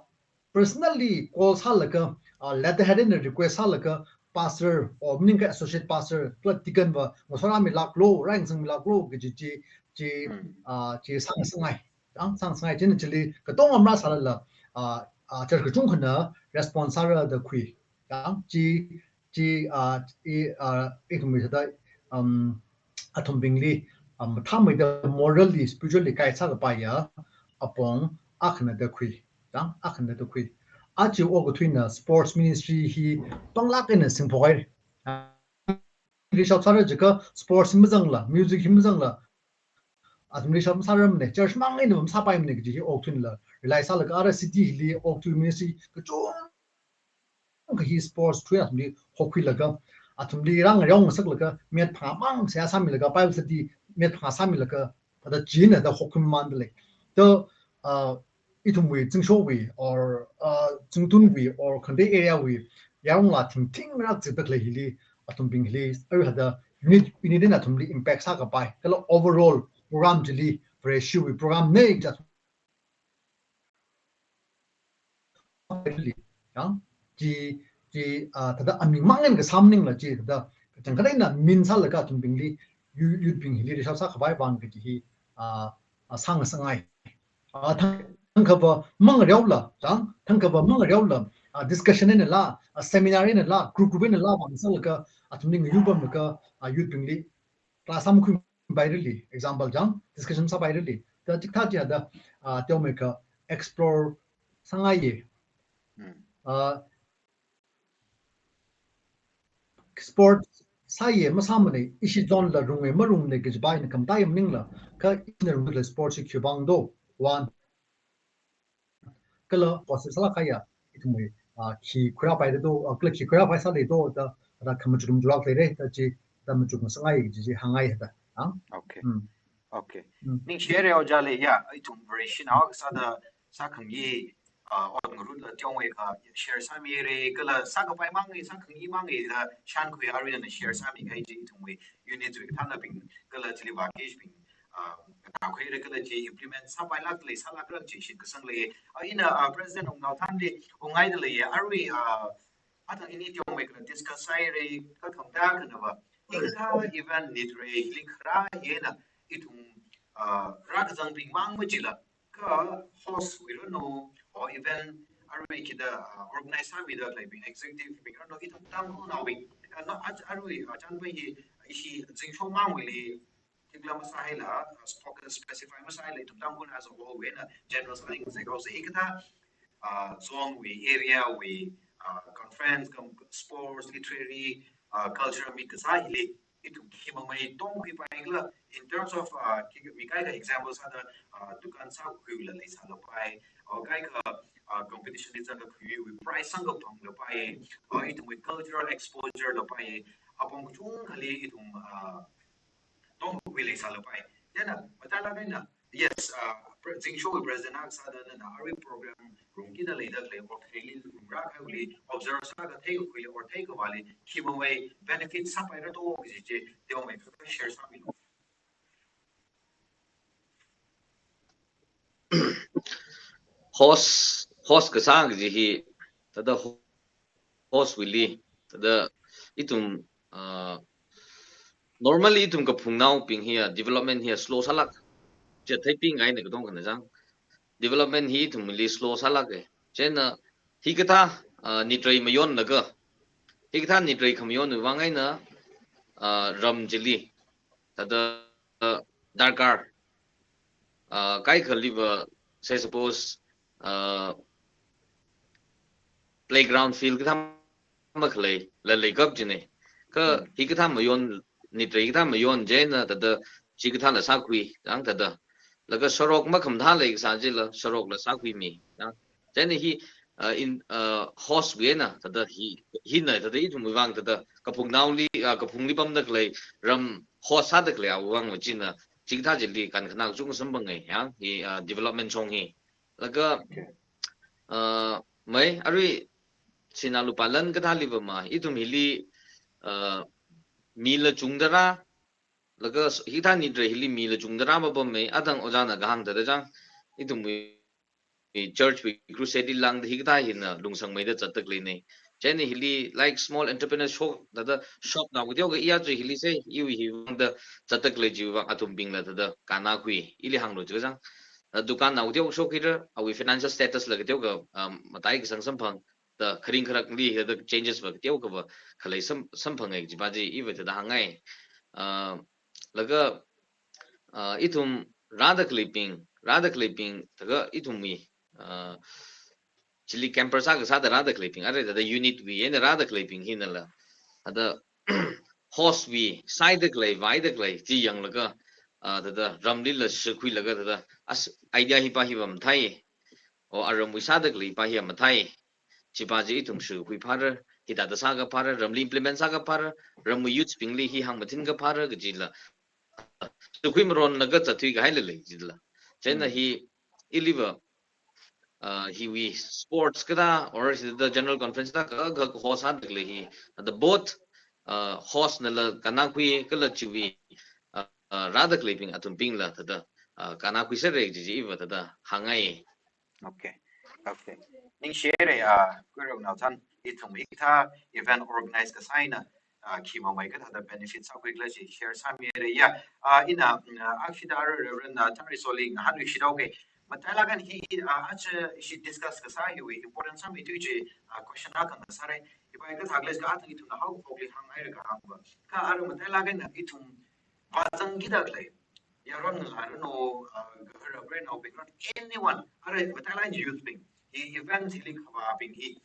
personally call sālaga, ah, letterhead eina request sālaga, pastor, or maningakha associate pastor, kala deacon va, ngasorāmilāklo, rāyangsangmilāklo, kaji chi, chi, Mm. ah, chi sāngasakngai. Yang, sāngasakngai chieina chili, katonga marāsālala, ah, ah, church kachungkhana response sāra da khui. Yang, chi, chi, ah, i, ah, ithumwui thāda, um, athumbingli, um, mathāmeida morally, spiritually guide sākapaiya apong akhana da khui, chang, akhana da khui. Aja okathuina sports ministry hi panglāk eina singphok haira. Leisha sāra jiakha sports hi mazangla, music hi mazangla, athum leisha masārarmana, church mang eina masāpaimana kaji hi okathuinala realize sālaga ara city hili okthui ministry kachungkha hi sports through athumli hokhuilaga, athumli rāngareo ngasaklaga, minute phangā mang seihā sāmilaga, Bible study minute phangā sāmilaga, thāda china da hokhuimamanda lei. Da, uh, ithumwui, Zingshowui, or, uh, Zingtunwui, or Khangatei area wui, yarong laa thingthing rak zipda khalei hili, athumbing hili, arui thāda unit, unit eina athumli impact sākapai, kala overall program chili, Vareshiwui program na kaja li, ya, chi, chi, ah, thāda aming mang eina kasā maningla chi, thāda kachangkhat eina min sālaga athumbingli, yu-, youth bing hili reach out sākhavai vang kaji hi, ah, ah, sāngasakngai. Ah, thang, thangkhava mangareola, chang, thangkhava mangareola, ah, discussion einala, ah, seminar einala, group group einala vang sālaga, athumli ngayur pamlaga, ah, youth bingli class sāmakhuipairali, example chang, discussion sāpairali. Da chikathā chi thāda, ah, teomeikha explore sāngaiya. Hmm. Ah, sport sāya masāmana, ishi zone la runga marungmana kajipa ina khamataiya maningla, kha ina runglala sport chi khiwui vang do, one. Kala positive sālāk kahaiya, ithumwui, ah, khi khuirāpaira do, ah, kala khi khuirāpai sālei do, da, da khamachuk khamachuk lāk leira, da chi, da machukngasakngai kaji chi hāngngai thāda. Ah? Okay. Hmm. Okay. Hmm. Ningshire ojāli, ya, ithum Vareshinao kasāda sākhangayi, ah, ot ngarutla teomeikha share sāmira, kala sākapai mangi, sākhangayi mangi da shānkhui aruina share sāmikahai chi ithumwui unit wui kathānabing, kala chili vākashibing, ah, kathā khuira kala chi implement sāpailāk lei, sālākra chi shitkasang lei. Ah, ina, ah, President Wungnaothanli ungngaida leiya, arui, ah, athang ini teomeikha discuss sāhaira, kha khamataiya khanava, hikathā event nitrei hili kharā eina ithum, ah, rākazangbing mang machila, kha host wui ranu, or event arui kida, ah, organize sāmida khaleibing, executive bing ranu, ithum Tangkhulnaobing, ah, na, ah, arui, ah, chānpai hi, ishi Zingsho mangwuili, particular masāhaila, uh, focus specify masāhaila, ithum Tangkhul as a whole wui eina general sāling zek haosa, hikathā, uh, zone wui, area wui, uh, conference, cum sports, literary, uh, cultural meet kasā hili, ithum khi mamei tongkhuipaikhala, in terms of, uh, khi mikahai example sāda, uh, dukan sākhuiwuila leisālapai, or kaikha, uh, competition li zangda khuiwui prize samkaphanglapai, or ithumwui cultural exposure lapai, apong kachungkhali ithum, uh, tongkhui leisālapai. Chieina, matailāk eina, yes, uh, pre-, Zingsho wui president akha sāda nana arui program rungkida leida khalei, or khareli rungrākahaiwuili, observe sākathei kakhuili, or theikavāli, khi mamei benefit sāpaira do kaji chi, teomeikha share sāmilu. Host, host kasā kaji hi, thāda ho-, host wuili, thāda ithum, uh, normally ithum kaphungnaobing hiya, development hiya slow sālāk. Chi theipingngaina katongkhana chang. Development hi ithumli slow sālāka. Chieina hikathā, uh, nitrei mayonlaga, hikathā nitrei khamayonwui vang eina, uh, ram chili, thāda, uh, darkar, uh, kaikhaliva, say suppose, uh, playground field kathā makhalei, la leikap jina. Kha, hmm, hikathā mayon, nitrei kathā mayon chieina, thāda, chikathāla sākhui, chang thāda. Laga sorok makhamathā leikasā chila, sorokla sākhuimi, chang. Chieina hi, uh, in, uh, host wui eina, thāda hi, hina, thāda ithumwui vang, thāda, kaphungnaoli, uh, kaphungli pamda khalei, ram host sāda khalei awui vang machina, chikathā chili kankhanā kachungkha samphangai, ya, hi, uh, development chong hi. Laga, okay, uh, mai, arui, sinā lupā lan kathāliva ma, ithum hili, uh, mila chungda rā, laga s-, hikathā nitrei hili mila chungda rā mapamma, athang ojāna kahāng thāda chang, ithumwui church wui crusade li lāngda hikathā hina lungsangmeida zatda khaleina. Chieina hili, like, small entrepreneur shop, thāda shopnao kateokha iya chi hili se, iwui hi vangda zatda khalei chiwui vang athumbingla thāda kannakhui, ili hānglu jiakha chang. Uh, dukannao kateokha shokhuira, awui financial status la kateokha, um, mataikasang samphang, thāda kharing kharakli, thāda changes va kateokhava khalei sam-, samphangai kajipa chi iva thāda hāngngai. Uh, laga, uh, ithum rāda khaleibing, rāda khaleibing, thākha ithumwui, uh, chili camper sākasāda rāda khaleibing, arui thāda unit wui eina rāda khaleibing hinala, thāda host wui sāida khalei, vāida khalei, chi yanglaga, uh, thāda ramlila shikhuilaga thāda, as idea hi pa hi va mathāi, o aramwui sāda khalei pa hi va mathāi, chi pa chi ithum shikhui phāra, hithāda sāka phāra, ramli implement sāka phāra, ramwui youths bingli hi hāngmathinka phāra kajila, shikhui maronlaga zatthui kahaila lei jila. Chieina hi, ili va, uh, hiwui sports kathā, or is it the general conference thākha, ka host sāda khalei hi, the both, uh, host nala kannakhui kala chiwui, uh, uh, rāda khaleibing athumbingla thāda, uh, kannakhui sāra kaji chi iva thāda hāngngai. Okay. Okay. Ningshire, ah, Kuiruk naothan, ithum hikathā event organize kasā eina, ah, khi mamei kathāda benefit sākhuikhala chi share sāmire ya. Ah, ina, mm, ah, akshida Reverend, ah, Thangreisoli ngahānluishit haoke. Matailāk eina hi, ah, aja ishi discuss kasā hiwui important sāmi tui chi, ah, question akha ngasāre. Hi pa kathākhala jiakha athang ithumna haokaphokli hāngngaira kahāng va. Kha arui matailāk eina ithum vāzangkida khalei, yaron ngalā ranu, uh, gahara ranu, bing ranu, anyone, arui matailāk eina youth bing, hi event hili khavābing hi,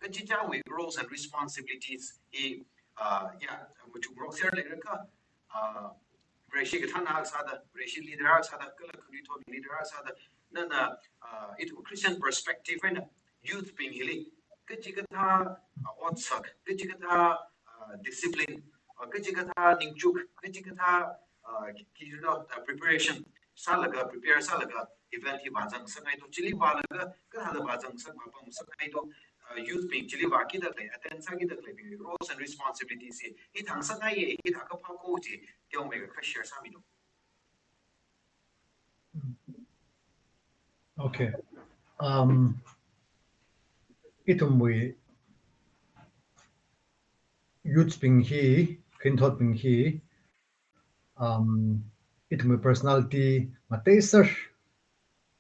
kachichāwui roles and responsibilities hi, uh, ya, machukngarok serlei raka, uh, Vareshi kathānna sāda, Vareshi leader sāda, kala khanuithot leader sāda, nana, uh, ithum Christian perspective eina, youth bing hili, kachikathā, uh, otsak, kachikathā, uh, discipline, uh, kachikathā ningchuk, kachikathā, uh, ki-, ki-, you know, uh, preparation sālaga, prepare sālaga, event hi vāzang sāngai to, chili vālaga, kathāda vāzang sā, vāpam sāngai to, uh, youth bing chili vākida khalei, attend sākida khaleibing, roles and responsibilities hi, hithang sāngaiye, hithākha phāko chi, teomeikha share sāmi to. Okay. Um, ithumwui youths bing hi, khanuithot bing hi, um, ithumwui personality ngateisar,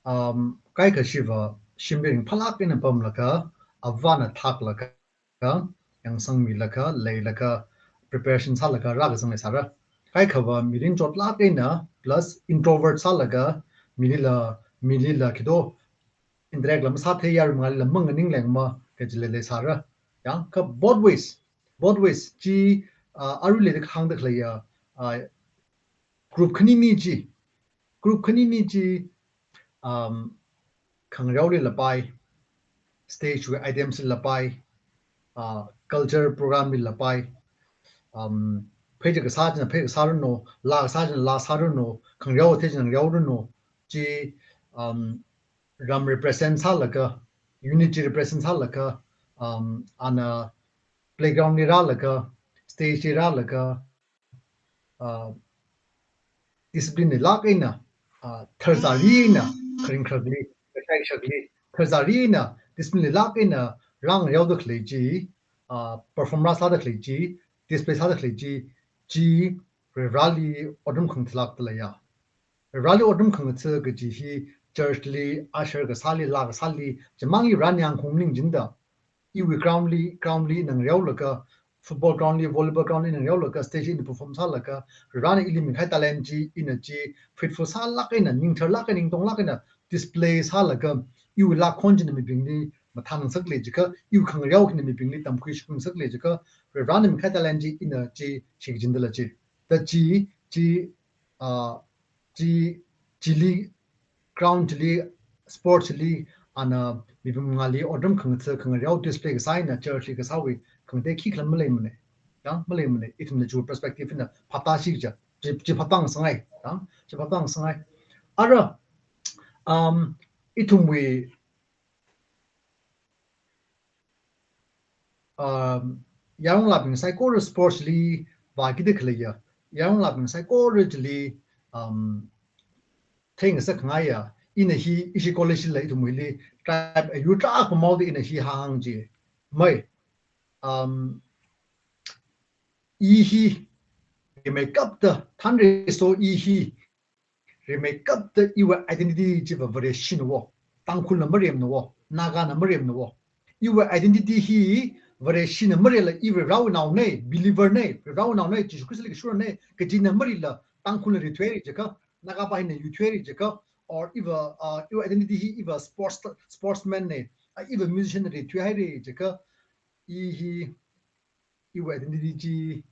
um, kaikhashiva shimli ringphālāk eina pamlaga, avāna thaklaga, yangsangmilaga, leilaga, preparation sālaga, rākazang leisāra. Kaikhava mirin chotlāk eina, plus introvert sālaga, milila, milila khi to, interact la masāthei, yaruimangālila manganinglengma, kajila leisāra. Ya, kha both ways, both ways, chi, uh, aruila hāngda khaleiya, uh, group khanini chi, group khanini chi, um, khangareolila pai, stage wui items lila pai, uh, culture program lila pai, um, phei chi kasā china phei kasā ranu, laa kasā china laa sā ranu, khangareo thei china ngareo ranu, chi, um, ram represent sālaga, unity represent sālaga, um, ana playground li rālaga, stage li rālaga, uh, discipline lāk eina, uh, tharzari eina, kharing kharakli, kashai kashakli, tharzari eina, discipline lāk eina, rāngareoda khalei chi, uh, perform rāsāda khalei chi, display sāda khalei chi, chi, Varivarāli otram khangathalāk da leiya. Varivarāli otram khangatha kaji hi church li, usher kasāli, laa kasāli, chimang Varivarā niang khong ning jinda, iwui ground li, ground li ina ngareolaga, football ground li, volleyball ground li ina ngareolaga, stage li ina perform sālaga, Varivarāna ili mikahai talent chi, ina chi, faithful sālāk eina, ningtharlāk eina, ningtonglāk eina, display sālaga, iwui laa khon china mibingli mathāngasak lei jiakha, iwui khangareo china mibingli tamkhui shakngasak lei jiakha, Varivarāna mikahai talent chi, ina chi, shichin dala chi. Da chi, chi, ah, chi, chili, ground chili, sports chili, ana mibing mangāli otram khangatha khangareo display kasā eina church li kasāwui khangatei khikhala maleimana. Ya, maleimana. Ithumna chiwui perspective eina phaptāsi ja. Chi, chi phaptāngasakngai. Ya, chi phaptāngasakngai. Ara, um, ithumwui um, yaronlabing saikora sports li vākida khaleiya, yaronlabing saikora chili, um, theingasakngaiya, ina hi, ishi college la ithumwuili, tribe, eh, youth tarākha maoda ina hi hāng chi. Mai, um, i hi, rimeikapta, Thangreiso i hi, rimeikapta iwui identity chiva Vareshi na wo, Tangkhulna marem na wo, Nagana marem na wo. Iwui identity hi Vareshina mareila i Varivarāwui naone, believer ne, Varivarāwui naone, Jishu Khristali kashurne, kajina mareila Tangkhulna rithuiri jiakha, Nagapā hina yuithuiri jiakha, or iva, uh, iva identity hi iva sports, sportsman ne, uh, iva musician rithuihairi jiakha, i hi, iwui identity chi,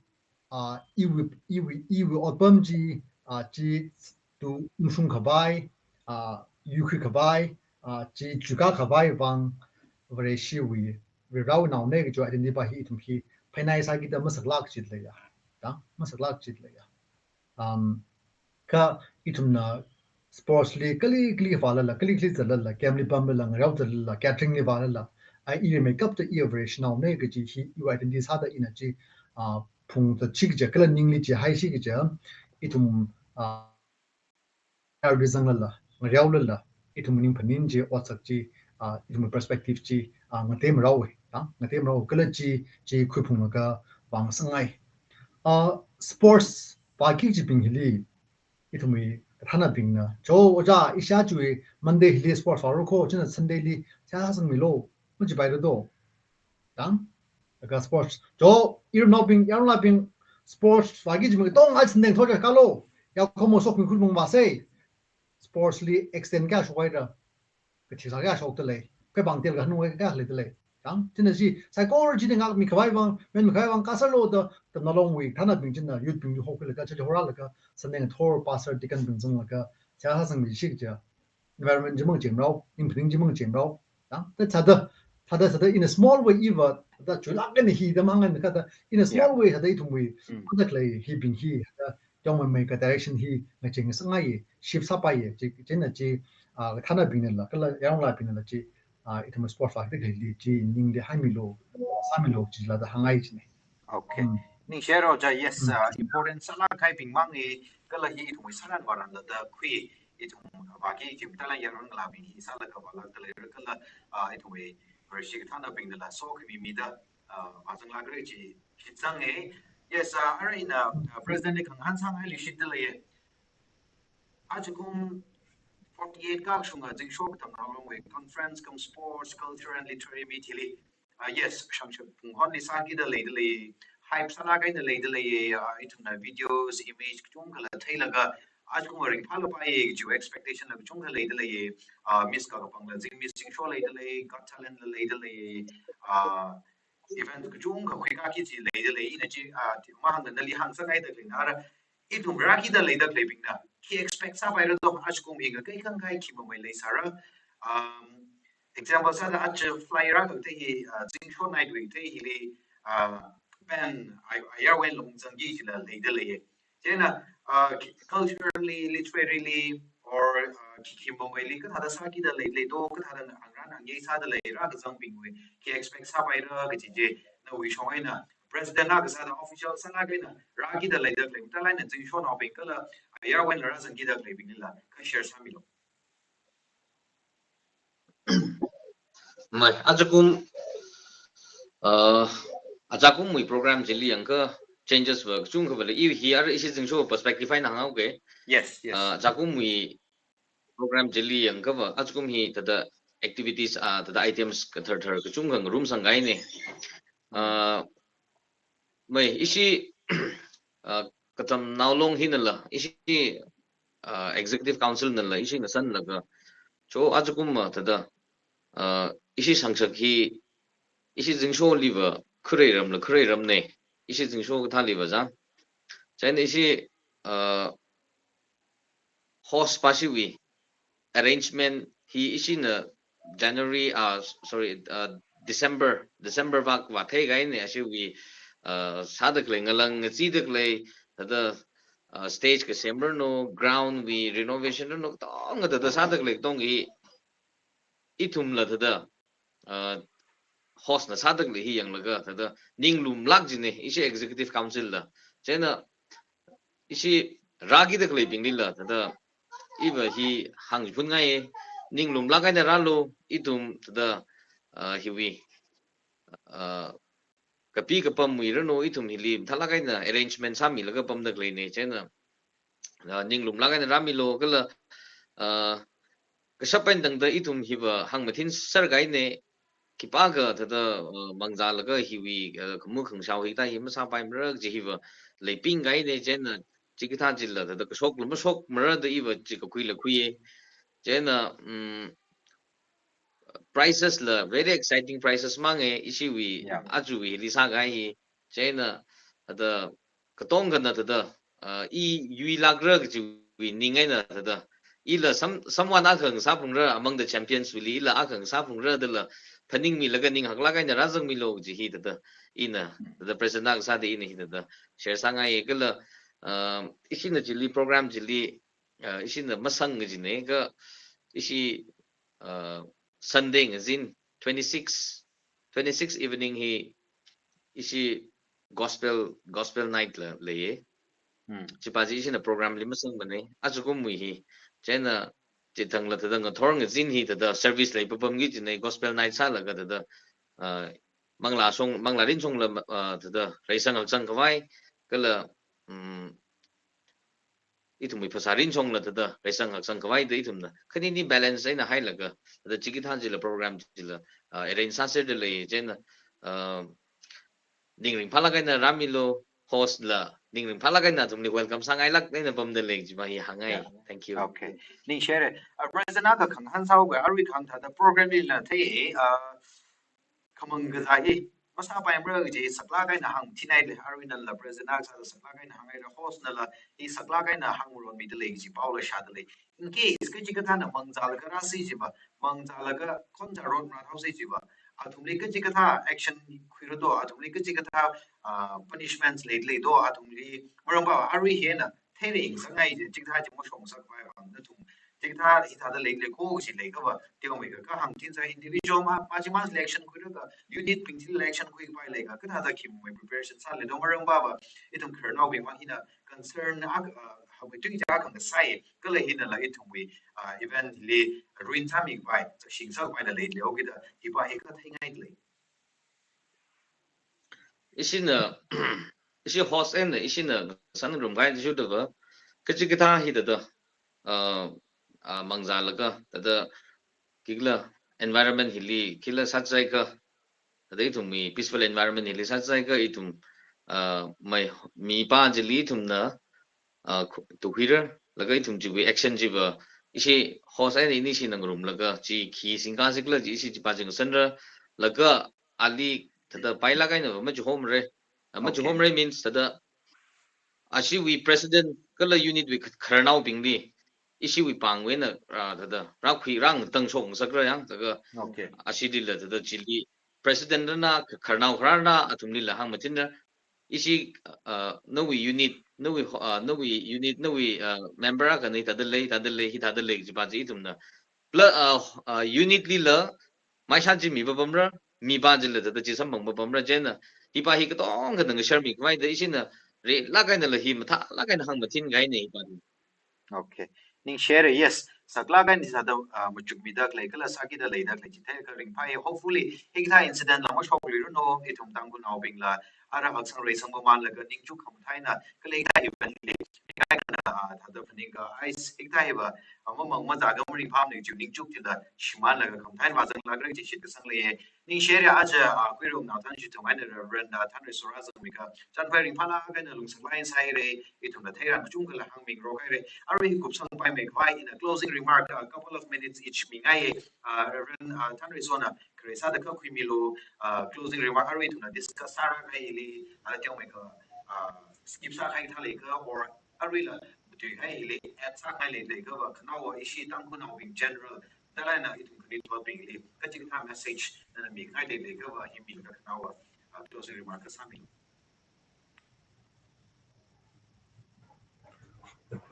uh, iwui, iwui, iwui otpam chi, uh, chi tu ungshung khavai, uh, yuikhui khavai, uh, chi chuka khavai vang, Vareshiwui, Varivarāwui naone kajiwui identity pa hi ithum hi phainai sākida masaklāk chit leiya. Ta, masaklāk chit leiya. Um, kha ithumna sports li kali kali vālala, kali kali zatlala, camp li pamlala, ngareo zatlala, gathering li vālala, ai i rimeikapta i Vareshi naone kaji hi iwui identity sāda ina chi, ah, phungda chikaja, kala ningli chihaishi kaja, ithum, ah, ngareo zanglala, ngareolala, ithum ning phaning chi, otsak chi, ah, ithum perspective chi, ah, ngateimara wui, ta, ngateimara wui, kala chi, chi khuiphunglaga vāngasakngai. Ah, sports vāki kajibing hili, ithumwui kathānabingna, "Cho, ojā, ishā chiwui Monday hili sports vāra kho, china Sunday li seihā sāsangmilu," machipaira do. Tang? Laga sports, "Cho, iramnaobing, yarnaobing, sports vāki kajibing katonga Sunday ngathor chi kalo, yaokahoma shokmi khuiphung vāsei." Sports li extend kayā shokhaira, kathi sā kayā shokta lei, khavang tel kahāng kayā leida lei. Tang, china chi, psychology na ngākmi khavai vang, menmi khavai vang, kasā lo da, tamnalongwui, kathānabing china, youth bing chi hokhuilaga, church horalaga, Sunday ngathor, pastor, deacon bing zanglaga, seihā sāsangmishi kaja, environment chi mangacheimara, ning phaning chi mangacheimara. Tang, ta thāda, thāda, thāda, in a small way, iva, thāda, chuilāk eina hi, da mahānga kathāda, in a small way, thāda, ithumwui, Mm. thāda khalei, hibing hi, thāda, yongmeimei ka direction hi, ngachei ngasakngai, shift sāpai, chi, china chi, ah, kathānabingnala, kala yaronlaobingnala chi, ah, ithum sports vāki kajili chi ningli haimilu, sāmilu chila da hāngngai chine. Okay. Mm. Ningshiro ja, yes, Mm. uh, important sālāk kahaibing mang e, kala hi ithum sāran varanla da khui, ithum vāki kajim tala yaron ngalābing hi sālaga vālāk da leira kala, uh, ithum Vareshi kathānabingnala sokhami mida, uh, vāzanglākra chi, chi zang e. Yes, uh, ara ina, uh, President li khangahān sāngai leishida lei. Ajakum forty-eight kakshunga zingsho katamnaolongwui conference cum sports, culture and literary meet hili. Ah, yes, shangshak phunghonli sākida leida lei, hype sālāk eina leida lei, ah, ithumna videos, image kachungkhala theilaga, ajakum ringphālapai kajiwui expectation la kachungkha leida lei, ah, Miss Kakapangla zing, Miss Zingsho leida lei, Got Talent la leida lei, ah, event kachungkha khuikaki chi leida lei, ina chi, ah, mahāngda nali hāngsakngaida khalei nara, ithum rākida leida khaleibingna khi expect sāpaira do, ajakum hi ngakei khangkai khi mamei leisāra. Um, example sāda aja fly rākatei hi, uh, zingsho night wui tei hili, uh, band, ai-, ayarwui lungzangki chila leida lei. Chieina, uh, culturally, literarily, or, uh, khi khi mameili kathāda sākida lei, lei do, kathāda na hāngran hāngyei sāda leira kazangbingwui khi expect sāpaira kaji chi, nawui shong eina, President na kasāda official sālāk eina, rākida leida khalei, mathālāk eina zingshonaobing kala, ayarwui eina rāzangkida khaleibinglila, kha share sāmilu. Mai, ajakum, uh, ajakumwui program chili yangakha changes va kachungkha va lei, i hi ara ishi zingsho perspective eina hānghaoke. Yes, yes. Uh, ajakumwui program chili yangakha va, ajakum hi thāda activities, ah, thāda items kathar thar kachungkha ngarumsangkahaine. Ah, mai, ishi, ah, katamnaolong hinala, ishi, ah, Executive Council nala, ishi ngasanlaga, cho ajakum ma thāda, ah, ishi shangshak hi, ishi zingsholiva, khuireiramla khuireiramne, ishi zingsho kathāliva zang. Chieina ishi, ah, host pashiwui arrangement hi ishina January, ah, sorry, ah, December, December vak vāthei kahaine, ashiwui, ah, sāda khalei ngalang ngachida khalei, thāda, ah, stage kasemranu, ground wui renovation ranu, katonga thāda sāda khalei katong hi, ithumla thāda, ah, host na sāda khalei hi yanglaga, thāda, ninglumlāk jine, ishi Executive Council la. Chieina, ishi rākida khaleibinglila, thāda, iva hi hāngphunngaiye, ninglumlāk eina rālu, ithum, thāda, ah, hiwui, ah, kapi kapamwui ranu, ithum hili, mathālāk eina arrangement sāmilaga pamda khaleine, chieina, ah, ninglumlāk eina rāmilu, kala, ah, kashap eina tangda ithum hiva hāngmathin serkahaine, khipākha thāda, uh, mangzālaga hiwui, uh, khamu khangashao hikathā hi masāpaimara kaji hiva leiping kahaina, chieina chikathā chila thāda kashokla mashokmara da iva chi kakhuila khuiya. Chieina, um, prizes la very exciting prizes manga, ishiwui, yeah, aruiwui hili sākahai hi. Chieina thāda katongkhana thāda, uh, i yuilākra kajiwui ning eina thāda, ila some, someone akha ngasāphungra among the champions wuili, ila akha ngasāphungra dala phaningmilaga ning haklāk eina rāzangmilu kaji hi thāda ina, thāda president akha sāda ina hi thāda share sāngaiya. Kala, um, ishina chili program chili, uh, ishina masang kajina, kha ishi, uh, Sunday ngazin twenty-six, twenty-six evening hi ishi gospel, gospel night la leiya. Hmm. Chipa chi ishina program li masangmana, ajakumwui hi. Chieina chithangla thāda ngathor ngazin hi thāda service leipapamki kajina, gospel night sālaga thāda, uh, manglā shong, manglā rinshongla, uh, thāda reisang haksang khavai, kala, um, ithumwui phasā rinshongla thāda reisang haksang khavai da ithumna khanini balance eina hailaga, thāda chikathā chila program chila, uh, arrange sāserda lei. Chieina, uh, ning ringphālāk eina rāmilu, host la ning ringphālāk eina athumli welcome sāngailāk eina pamda lei kajiva hi hāngngai. Yeah. Thank you. Okay. Ningshihaira. Uh, president akha khangahān sāhaoga, arui kahāng thāda program lila thei, uh, khamang kazā hi masāpaimara kaji saklāk eina hāngthinhaida lei, aruinala president akha sāda saklāk eina hānghaida, host nala hi saklāk eina hāngmaronmida lei kaji paola shāda lei. In case kachikathāna mangzālaga rāsi jiva, mangzālaga khonzā ron rāthaosi jiva, athumli kachikathā action khuira do, athumli kachikathā, uh, punishments lei, lei do, athumli, maramva arui hina theira, ningsangngai chi, chikathā chi mashong sākhavai vang nathum chikathā hithāda lei, leiko kaji leiakhava, teomeikha kahāng thinsa individual ma, pachi ma selection khuilaga, unit bing chi selection khuipai leiakha, kathāda khimwui preparation sāli do, maramva ithum khararnaobing ma hina concern ak-, uh, hawui tui ja khangasai, kala hinala ithumwui, uh, event li ruin sāmikhavai, shing sākhavai da lei, leokida, hiva hi katheingai lei. Ishina, ishi host eina ishina sāngarumkahai chi thāda, kachikathā hi thāda, uh, uh, mangzālaga thāda khikhala environment hili khikhala sāchaiakha, thāda ithumwui peaceful environment hili sāchaiakha ithum, uh, mai, mipā chili ithumna, uh, khu-, tukhuira, laga ithum chiwui action chiva, ishi host eina ini ishina ngarumlaga, chi khi singkā sikhala chi ishi chipa chi ngasanra, laga ali thāda pailāk eina machihomra. Ah, okay. Machihomra means thāda ashiwui president kala unit wui kha-, khararnaobingli, ishiwui pāngwui eina, ah, thāda rākhui rāngatang shok ngasakra yang, thāda, okay, ashilila thāda chili president rana, kha-, khararnao khararna, athumlila hāngmachinra, ishi, uh, nawui unit, nawui ho-, uh, nawui unit, nawui, uh, member akhana thāda lei, thāda lei, hithāda lei, chipa chi ithumna. Pla-, uh, uh, unit lila, maisha chi mipapamra, mipā chila thāda chi samphang papamra, chieina, hipa hi katongkhana share mikhavai da ishina, rilāk einala hi mathālāk eina hāngmachinkahaina hipa chi. Okay. Ningshihaira, yes. Saklāk eina sāda, ah, machukmida khalei, kala sākida leida khalei chi theiakha ringphāya. Hopefully, hikathā incident la mashokluiranu, ithum Tangkhulnaobingla, ara haksang reisang mamānlaga ningchuk khamathā eina, kala hikathā event li, hikathā, ah, thāda phaningkahai, hikathā hiva, ah, mamang mazākha maringphāmana kaji ningchuk chila, shimānlaga khamathā eina vāzanglākra kaji shitkasang leiya. Ningshihaira aja, ah, Kuirum Naothan Shitong eina Reverend, ah, Thanreisora zangmiakha, chānphai ringphālāk eina lungsānglāk eina sāhaira, ithumna theirang kachungkhala hāngmingarokhaira. Arui kupsangpaimeikhavai ina closing remark, ah, couple of minutes each mingai, ah, Reverend, ah, Thanreisorana, khare sāda kha khuimilu, ah, closing remark arui ithumna discuss sāra kahaili, ah, teomeikha, ah, skip sākahai thā leiakha, or aruila, matuikahai hili, add sākahai lei leiakhava, khanaowa ishi Tangkhulnaobing general, thālala ithum khanuithotbingli, kachikathā message nana mikahai lei leiakhava, hi milaga khanaowa, ah, closing remark akha sāmi.